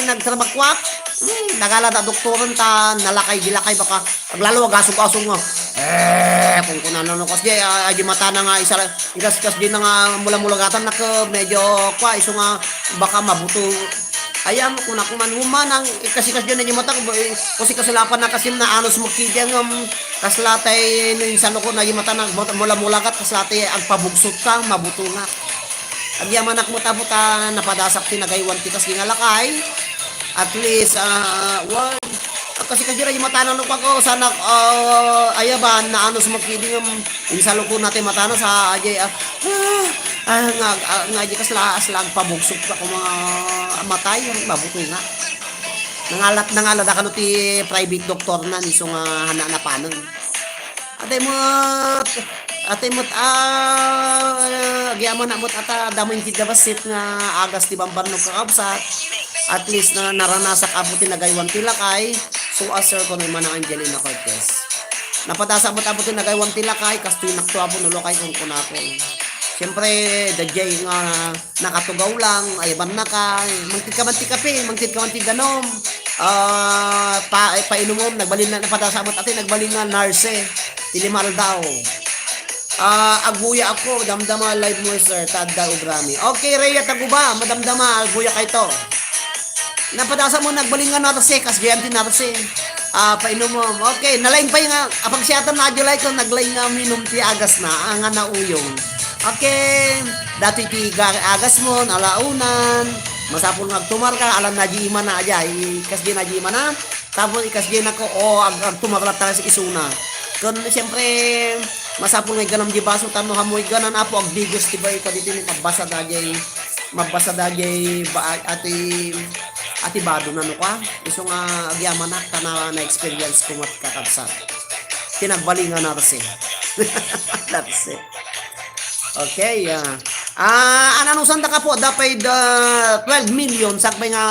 nagtrabakuak. Hmm, nangalada doktoron ta nalakay, dilakay baka. Aglalo, agasog-asog nga. Eh, kung kunana no, kas di, ah, di mata na nga, isa, ikas, kas di na nga mula-mulagatan na ka, medyo, kwa, iso nga, baka mabuto. Ayam, kuna, kuman, human, ang, eh, kasi, kas di na di mata, eh, kasi kasulapan na kasi na, anos mo kiti, ang, um, kaslatay, no, insan ko, na di mata na, mula-mulagat, kaslatay, ang pabugsot ka, mabuto nga. Agyamanak mo, tapos, ah, napadasak, tinagaywan, tikas, di nga lakay. At least, ah, well, kasi, kasi, di mata na, no, pag, oh, sana, ah, ayaban, na, anos mo kiti, um, Insaluko na ti matana sa ajay, ah, ah, ah, nga, ah, nga ajay kasla, asla agpabugsot ka kung mga matay, mabuto nga. Nangalat, nangalada kano ti private doctor na, niso nga hana napanen. Atay mo, atay mo, ah, agyaman na mo, ata, damo yung kidabas nga agas ti bambannog kakabsat. At least na naranasak apo ti nagaywan ti lakay. So, as sir ko naman ang Angelina Cortez. Napadasa mo tapos yung nagaywan ti lakay, kastoy nakto apo no lakay kung kunako. Siyempre, dajay nga nakatugaw lang, ayaban na ka, mangtit ka man ti kape, mangtit ka man ti danom. Ah, pa, painumom, nagbalin na, napadasa mo, ati, nagbalin nga narse, ti lima aldaw. Ah, agbuya ako, damdama live mo, sir, tadda ubrami. Okay, Rhea Taguba, madamdama, agbuya kayto. Napadasa mo, nagbalin nga narse, kas gayan ti narse. Ah, painumom. Okay, nalaing pa yung, ah, apagsiatan na adyo like ko, naglaing nga minum ti agas na, ah, nga nauyong. Okay, dati ti ga-, agas mo, nalaunan, masapul nga agtumar ka, alam na di imana, aja, ikas di na di imana, tapos ikas di na ko, o, ag-, agtumar lang tayo sa isuna. Kun, siyempre, masapul nga iganam di baso, tano hamoy ganan, apo, agdigos, ti ba, ikaw dito, magbasa dagay, magbasa dagay, ba, ati, ati bado na, no ka? Iso nga, agyamanak, tana na-experience ko, mat-, kakabsat. Tinagbalingan na, kasi. That's it. Okay, ah. Ah, ananusan da ka po, dapay da twelve million, sakbay nga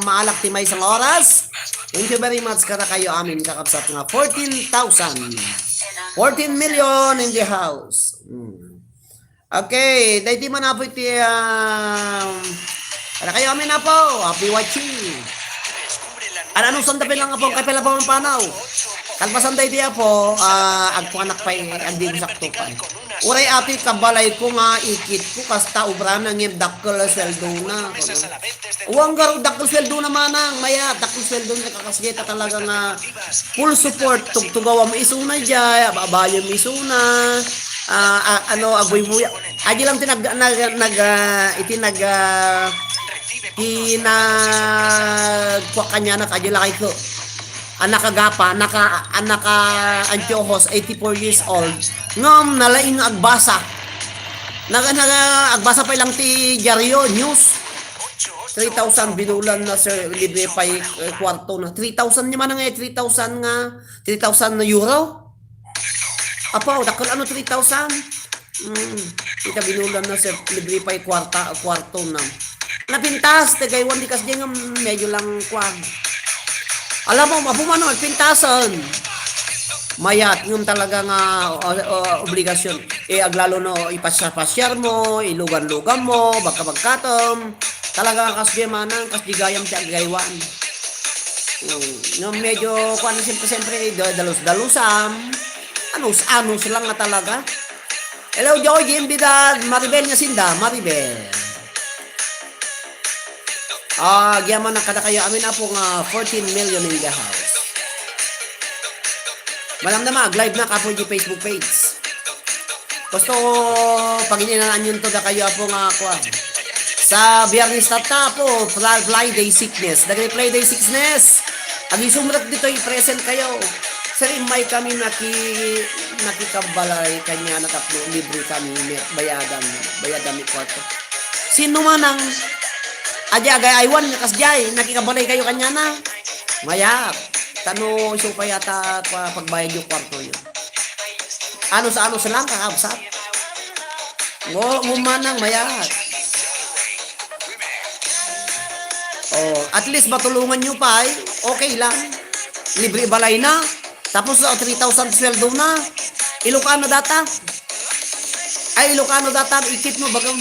maalak ti maysa nga oras. Thank you very much, kada kayo amin, kakabsat nga fourteen thousand. Fourteen million in the house. Hmm. Okay, daydi man apo iti, um, kada kayo amin apo, happy watching. Ananusan da pay lang apo, kay pala pa man panaw. Kalpasan daydi apo, ah, agpanak pay, agdi ko sakto pay. Uray ati kabalay ko nga ikit ko, kasta obra na ngem dakkel a sweldo na. Uwang garo dakkel sweldo na manang, maya, dakkel sweldo na kakasgeta talaga nga full support, tugtugawam isuna jay, ababayem isuna, ah, ah, ano, agbuybuya. Adi lang ti nag-, nag-, nag-, ah, iti nag-, ah, ti nagkuak kanianak, adi lakay ko. Anak agapa, naka-, anak a antiojos, eighty-four years old. Ngem, nalaing nga agbasa. Naga-, naga-, agbasa pay lang ti diario, news. Three thousand binulan na, sir, libre pay, eh, kwarto na. Three thousand ni manang, eh, three thousand nga, three thousand na euro? Apo, dakkel ano three thousand? Hmm, ita binulan na, sir, libre pay kwarta, kwarto na. Napintas, ti gaywan di kasdi nga medyo lang kwan. Alam mo, mapuman naman, pintasan. Mayat, ngem talaga nga, o, o, obligasyon. Eh, aglalo no, ipasyar-pasyar mo, ilugan-lugan mo, bagka-bagkatem. Talaga nga kasdi manang, kasdi gayam ti aggaywan. Hmm, ngem medyo, kwan, siyempre, siyempre, da-, dalus-dalusam. Anus-anus lang nga talaga. Hello, Georgie Embidad, Maribel nga sinda, Maribel. Ah, agyaman na kada kayo amin apo nga fourteen million in the house. Malam na mag-live na kapo di Facebook page. Gusto ko pagininan yun to da kayo apo nga kuan. Sa Biyernes tatta, Apo, fly, fly day sickness. Dagiti fly day sickness, agisumrek ditoy, present kayo. Sir, immay kami naki-, nakikabalay kaniana tapno libre kami, may bayadan, bayadan mi kwarto. Sino manang, adi agay-aywan, kasdiay, nakikabalay kayo kaniana? Mayat. Tano, isu pay ata, kwa-, pagbayad yung kwarto yun. Anus-anus lang, kakabsat. Ngo, ngummanang mayat. Oh, at least matulungan nyo pa, eh. Okay lang. Libre balay na. Tapos, oh, three thousand sweldo na. Ilocano data. Ay, Ilocano data, ikit mo, bagang.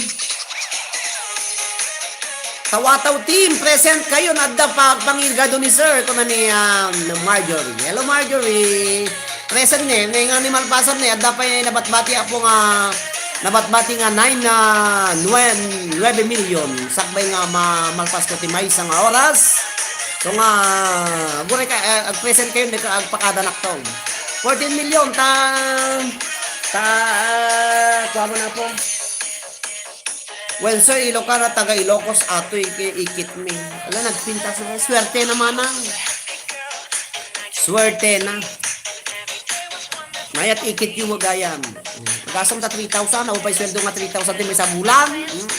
Tawataw team, present kayo, nadda pa, pangigado ni Sir, kuna ni, um, Marjorie. Hello, Marjorie. Present ne, ne nga ni Malpasan ne, adda pay nabatbati, Apo, nga nabatbati nga nine, ah, nue-, nuebe milyon. Sakbay nga ma-, malpas ko ti maysa nga oras. So nga, gure ka, eh, agpresent kayo, ne, agpakadanak to. Fourteen million, ta, ta, ah, kuha mo na po. Well, sir, Ilocana, taga Ilocos, ato, iki-, ikit mi. Ala, nagpintas na. Swerte na manang. Swerte na. Mayat ikit yung magayam. Agasam ta three thousand, ako pa'y sweldo nga three thousand din may sa bulan. Hmm.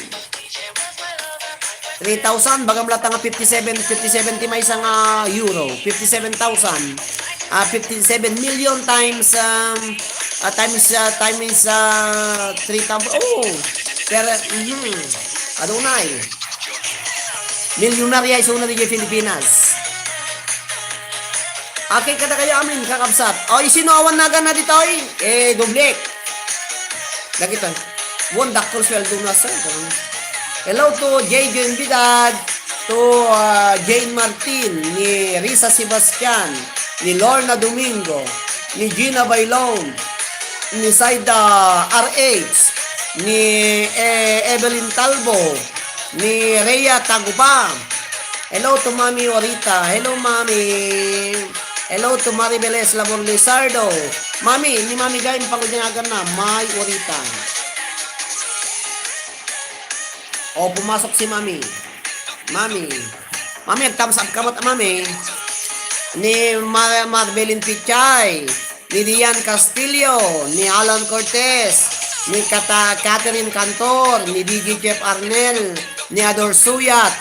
Three thousand, bagam lata nga fifty-seven, fifty-seven ti maysa nga euro. Fifty-seven thousand. Ah, fifty-seven million times, um, ah, times, ah, times, ah, three thousand. Oh, pero, mhm. Adunay. Milyonarya isuna di Pilipinas. Okay, kada kayo amin, kakabsat. O, isino awan nagan na ditoy? Eh, doble. Dagito. Wan, dakkel sweldo na, sir. Hello to J J Envidad, to, ah, Jane Martin, ni Risa Sebastian, ni Lorna Domingo, ni Gina Bailon, ni Saida R H, ni, eh, Evelyn Talbo, ni Rhea Taguba. Hello to Mami Orita. Hello, Mami. Hello to Maribeles Labor Lizardo. Mami, ni Mami Gay, pagudinagan na, may Orita. O, pumasok si Mami. Mami. Mami, ag-thumbs up ka met, Mami. Ni Mar-, Marbelin Pichay, ni Dian Castillo, ni Alan Cortez, ni Kata-, Catherine Cantor, ni D J Jeff Arnel, ni Ador Suyat,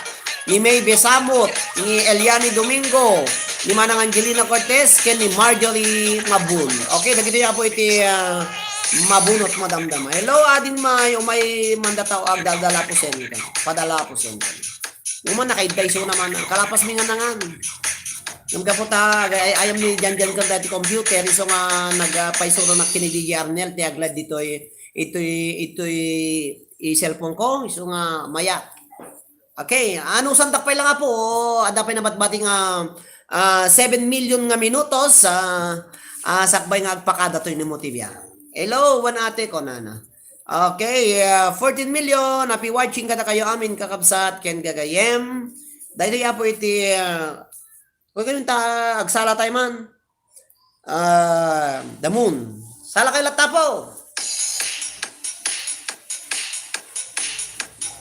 ni May Besamot, ni Eliani Domingo, ni Manang Angelina Cortez, ken ni Marjorie Mabun. Okay, dagitoy, Apo, iti, ah, mabunot madamdama. Hello, Ading May, umay mandataw, agdadala po sen. Padala po sen. Uman, nakaidda isu naman. Kalapas mi nga nangan. Ngem gapu ta, ay, ayam ni Janjan ko dati computer, isu nga nagpaisuro na kini D J Arnel, ti aglaid ditoy, itoy, itoy, i-cellphone ko, isu nga maya. Okay, ano, santak pay lang, Apo, adda pay nabatbati nga, ah, seven million nga minutos, ah, ah, sakbay nga agpakada toy ni Motivia. Hello, wan ate ko, nana. Okay, ah, fourteen million, happy watching kada kayo amin, kakabsat, ken gagayem. Daytoy, Apo, iti, ah, kung ganun ta, agsala tayo man. Ah, the moon. Sala kayo latta po.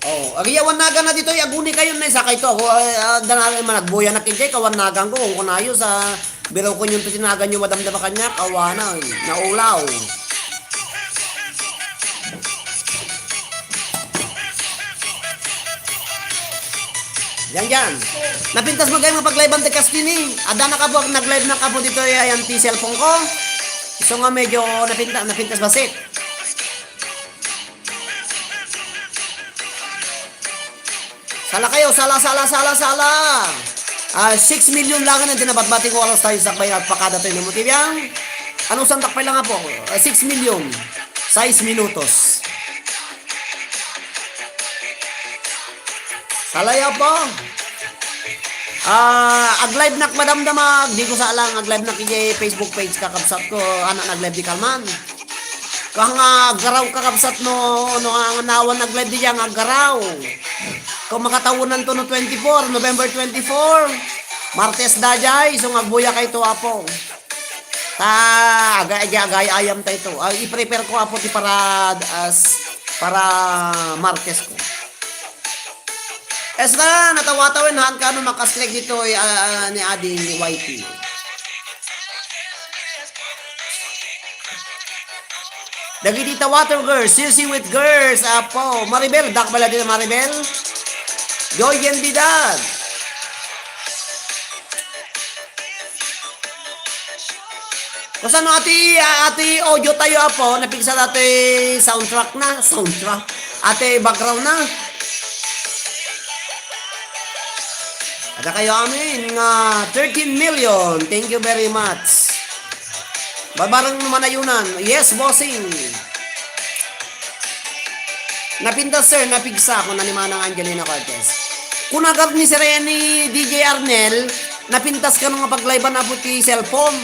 Oh, agiyawan nagan na ditoy, aguni kayo na, isa kayto. Ako, ay, ah, dana, managbuya na kinjay, kawan nagan ko, kung kunayo sa, biro ko yung tinagan yung madamdama kanya, kawana, naulaw. Yan, yan. Napintas mo gayam nga pag-live-an ti kastini. Adda na kapo, nag-live na kapo dito, ay, ayan, ti cellphone ko. So nga medyo napinta-, napintas bassit. Sala kayo, sala, sala, sala, sala. Ah, six million lang ang tinabatbati ko oras tayo sa kaya pakada tayo ng Motibiang. Anong santak pa lang po? Ah, six million. Sais minutos. Salayaw po. Ah, ag-live nak madamdamag. Di ko sa lang, ag-live nak iti Facebook page kakabsat ko. Anak nag-live di kalman. Kung nga aggaraw kakabsat no, no nga nawan nag-live di nga aggaraw. Kung makatawanan to no twenty-four, November twenty-four. Martes dayjay, so nga agbuya kay to, Apo. Ta, aga-, aga-, agay-ayam tayo to. Ah, i-prepare ko, Apo, ti para, as, para Martes ko. Esra, natawatawen han kano makastrek ditoy, ah, ah, ni Ading Y T. Dagiti tawater girls, Sisi with girls, apo. Maribel, dakbala din Maribel. Joy Yendidad. Kasano ati, ati audio tayo, apo? Napigsa dati soundtrack na, soundtrack. Ati background na. Ada kayo amin nga thirteen million. Thank you very much. Babareng Manayunan. Yes, bossing. Napintas, sir, napigsa, kuna ni Manang Angelina Cortez. Kuna gayam ni Sir Rene, D J Arnel, napintas kano nga pag-live-an apo ti cellphone.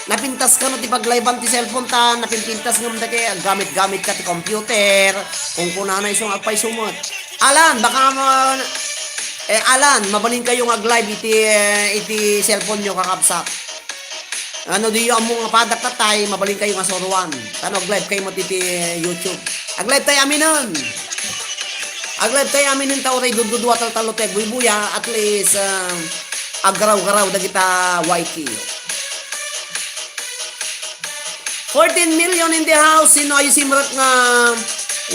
Napintas kano ti pag-live-an ti cellphone ta, napinpintas ngem dagiti aggamit-gamit ka ti computer, kunkunana isu nga agpayso met. Alan, baka ma-, eh, Alan, mabalin kayo nga ag-live iti, eh, iti cellphone nyo, kakabsat. Ano, diyo ammo nga padak tatay, mabalin kayo nga suruan. Tano, ag-live kayo met iti YouTube. Ag-live tayo aminen. Ag-live tayo aminen ta uray dududua taltalo tayo buybuya, at least, ah, aggaraw-garaw dagita Y T. Fourteen million in the house. Sino ay simrek nga,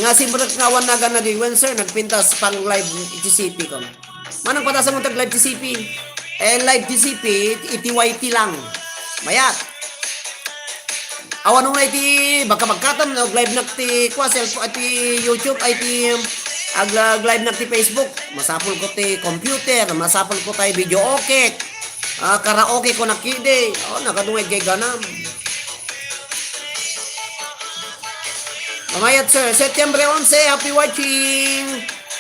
nga simrek nga awan nagan nagigwen, sir? Nagpintas pang live iti C P ko. Manang patasan mo tag live ti C P. Eh, live ti C P, iti Y T lang. Mayat. Awan na iti bagkabagkatan, no? Live nak ti, kwa, cellphone, ti YouTube, ay ti, ag-, ag-live nak ti Facebook. Masapul ko ti computer, masapul ko tay video okay. Ah, karaoke ko nakidi. Oh, nakadungay gay ganam. Mamayat, sir. September onse, happy watching.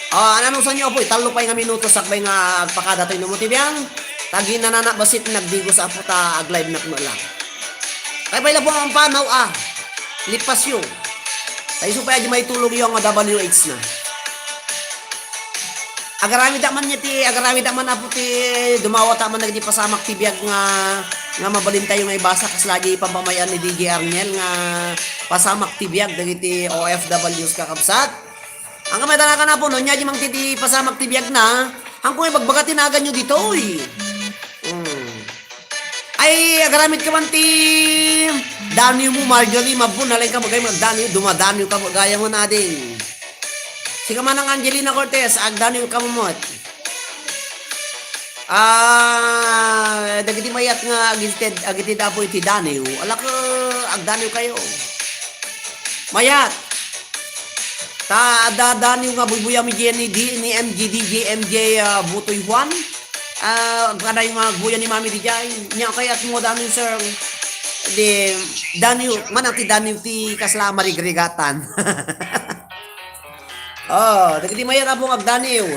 Ah, ano, saan nyo, apo? Italo pay nga minuto, sakbay nga agpakada tayo mo ti biang. Tagi na nana, basit nagdigos, apo, ta ag-live na kuno lang. Kay pay labo ang panaw, ah. Lipasyo. Tayo supaya di may tulog yung W H na. Agaramid man niya ti, agaramid man, apo, ti dumawat man nagdi pasamak ti biag nga, nga mabalin tayo nga ibasa, kasla di pampamayan ni D J Arnel nga pasamak ti biag dagiti O F Ws, kakabsat. Ang kamatanakan, apo, no, nya di mang titi pasamak ti biag na, hangko nga ibagbaga ti nagan nyo ditoy. Hmm. Ay, agaramid ka man ti daniw mo, Marjorie, mabun, nalain ka bagay, magdaniw, dumadaniw ka, gaya mo na, ding. Sika manang Angelina Cortez, agdaniw ka mo, mot. Ah, dagiti mayat nga agited, agited apo iti daniw. Alak, agdaniw kayo. Mayat. Ta, adda daniw nga buybuya mi diyan ni D-, ni M J, D J M J, ah, Butoy Juan. Ah, agkadayo nga agbuya ni Mami di jay. Nya kayat mo daniw, sir. Di, daniw, manang ti daniw ti kasla marigrigatan. Oh, dagiti mayat apo nga agdaniw.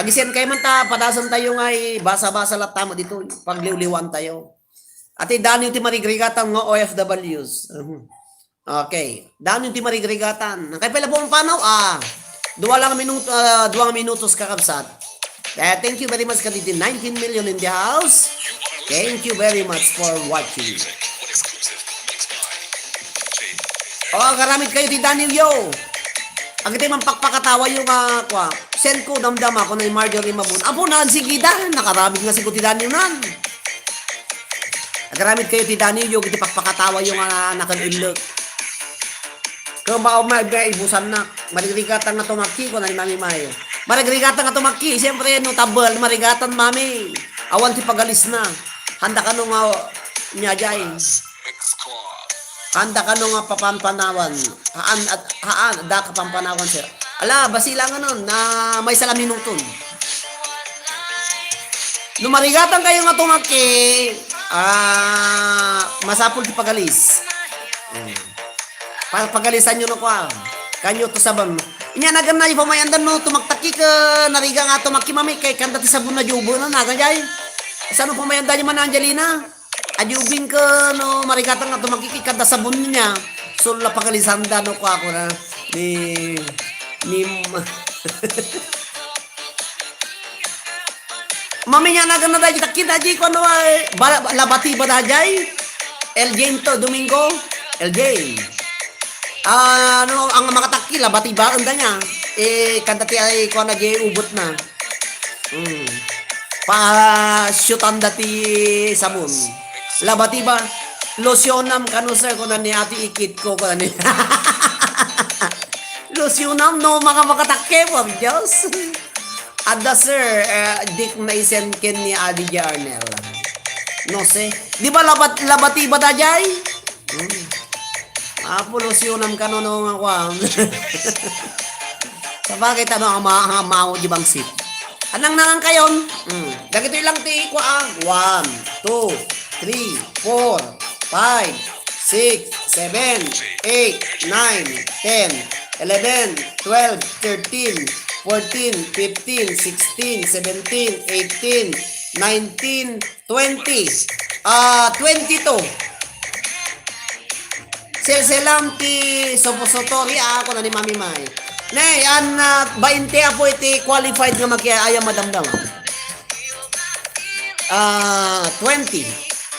Agisen kayo man ta, padasan tayo nga ibasa-basa latta mo dito. Pagliwliwan tayo. Ati daniw ti marigrigatan nga O F Ws. Mhm. Okay. Daniw ti marigrigatan. Ang kay pala pong panaw, ah. Dua lang minuto, ah, dua minutos, kakabsat. Eh, thank you very much, kaditi nineteen million in the house. Thank you very much for watching. O, agaramid kayo ti daniw yo. Agitay man pakpakatawa yo nga, kwa, send ko, damdama ko na ni Marjorie Mabun. Apo, naan sigida, nakaramid nga sigo ti daniw nan. Agaramid kayo ti daniw yo, iti pakpakatawa yo nga nakan ullek. Kung ba, umay, ibusan na. Marigrigatan nga tumakki, kuna ni Mami May. Marigrigatan nga tumakki, siyempre, notable, marigatan, Mami. Awan ti pagalis na. Handa kano nga, nya jay. Handa kano nga papanpanawan. Haan, at, haan, da ka pampanawan, sir. Ala, basi lang ano, na may salaminutun. No marigatan kayo nga tumakki, ah, masapul ti pagalis. Mm. Pa-, pagalisan nyo no kwa. Kanyo to sabon. Inya nagan na yung pamayandan no, tumaktakki ka, nariga nga tumakki, mami, kay kanda ti sabon na jubo na, nagan jay. Saan ang pamayandan nyo man, Angelina? Adi ubing ka, no, marigatan nga tumakki, kay kanda sabon niya. So, la pagalisanda, no, kwa ako na. Ni, ni, Mami, nya nagan na daydi takki, daydi ko ano, eh, ba-, labati ba daydi? L J to, Domingo? L J. Ah, ano, ang makatakki, labati ba? Anda niya? Eh, kanta ti ay kuan na, di ubot na. Mm. Pa-shootan da ti sabon. Labati ba? Losyonam kano, sir, kuna ni Ate Ikit ko, kuna ni. Losyonam, no, mga makatakip, por Diyos. Adda, sir, eh, dik na-isend ken ni Adi J. Arnel. No, sir. Di ba labat, labati ba da jay? Hmm. Apo, losyonam kano no nga kuan. Sabagay, tano, ama, ama, di bangsit. Anang nangan kayon? Hmm. Dagitoy lang ti kua, ah. One, two, three, four, five, six, seven, eight, nine, ten, eleven, twelve, thirteen, fourteen, fifteen, sixteen, seventeen, eighteen, nineteen, twenty. Ah, twenty-two. Selselam ti suppository, ah, kuna ni Mami May. Nay, an, ah, bainte apo iti qualified nga makiayam madamdama. Ah, twenty.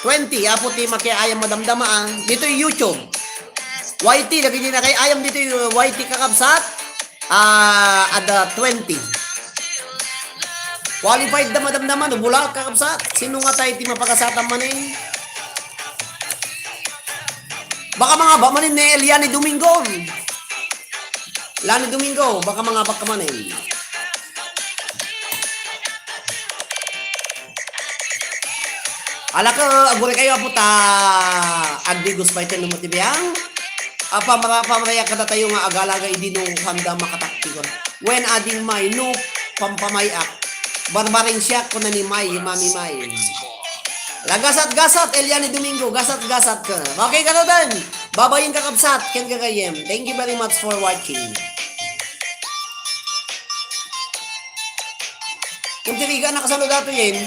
Twenty apo ti makiayam madamdama, ah. Ditoy YouTube. Y T, dagiti nakiayam ditoy Y T, kakabsat. Ah, adda twenty. Qualified da madamdama, no? Bulak, kakabsat. Sino nga tayo ti mapagasatam manen? Baka mangaba manen ni Eliane Domingo. Eliane Domingo, baka mangabak ka manen. Alaka, aguri kayo, apo, ta agdigos pay ti numo ti biang. Apa, mara-, pamarayak kada tayo nga agalaga idi no kanda makataktikon. Wen ading may no pampamayak. Barbareng siak, kuna ni May, Mami May. Lagasat-gasat, Eliane Domingo, gasat-gasat ka. Okay, kano den? Babayin, kakabsat, ken gagayem. Thank you very much for watching. Kung tirigan na kasano dato yun.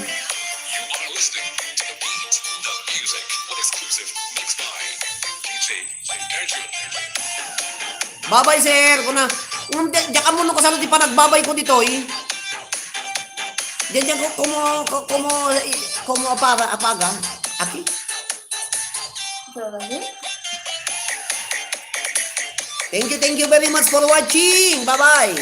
Babay, sir, kuna. Unte, diyan ka muna kasano ti panagbabay ko ditoy. Diyan, diyan ko, kumo, ku-, kumo, kumo apara, apaga. Aki. Thank you, thank you very much for watching. Bye-bye.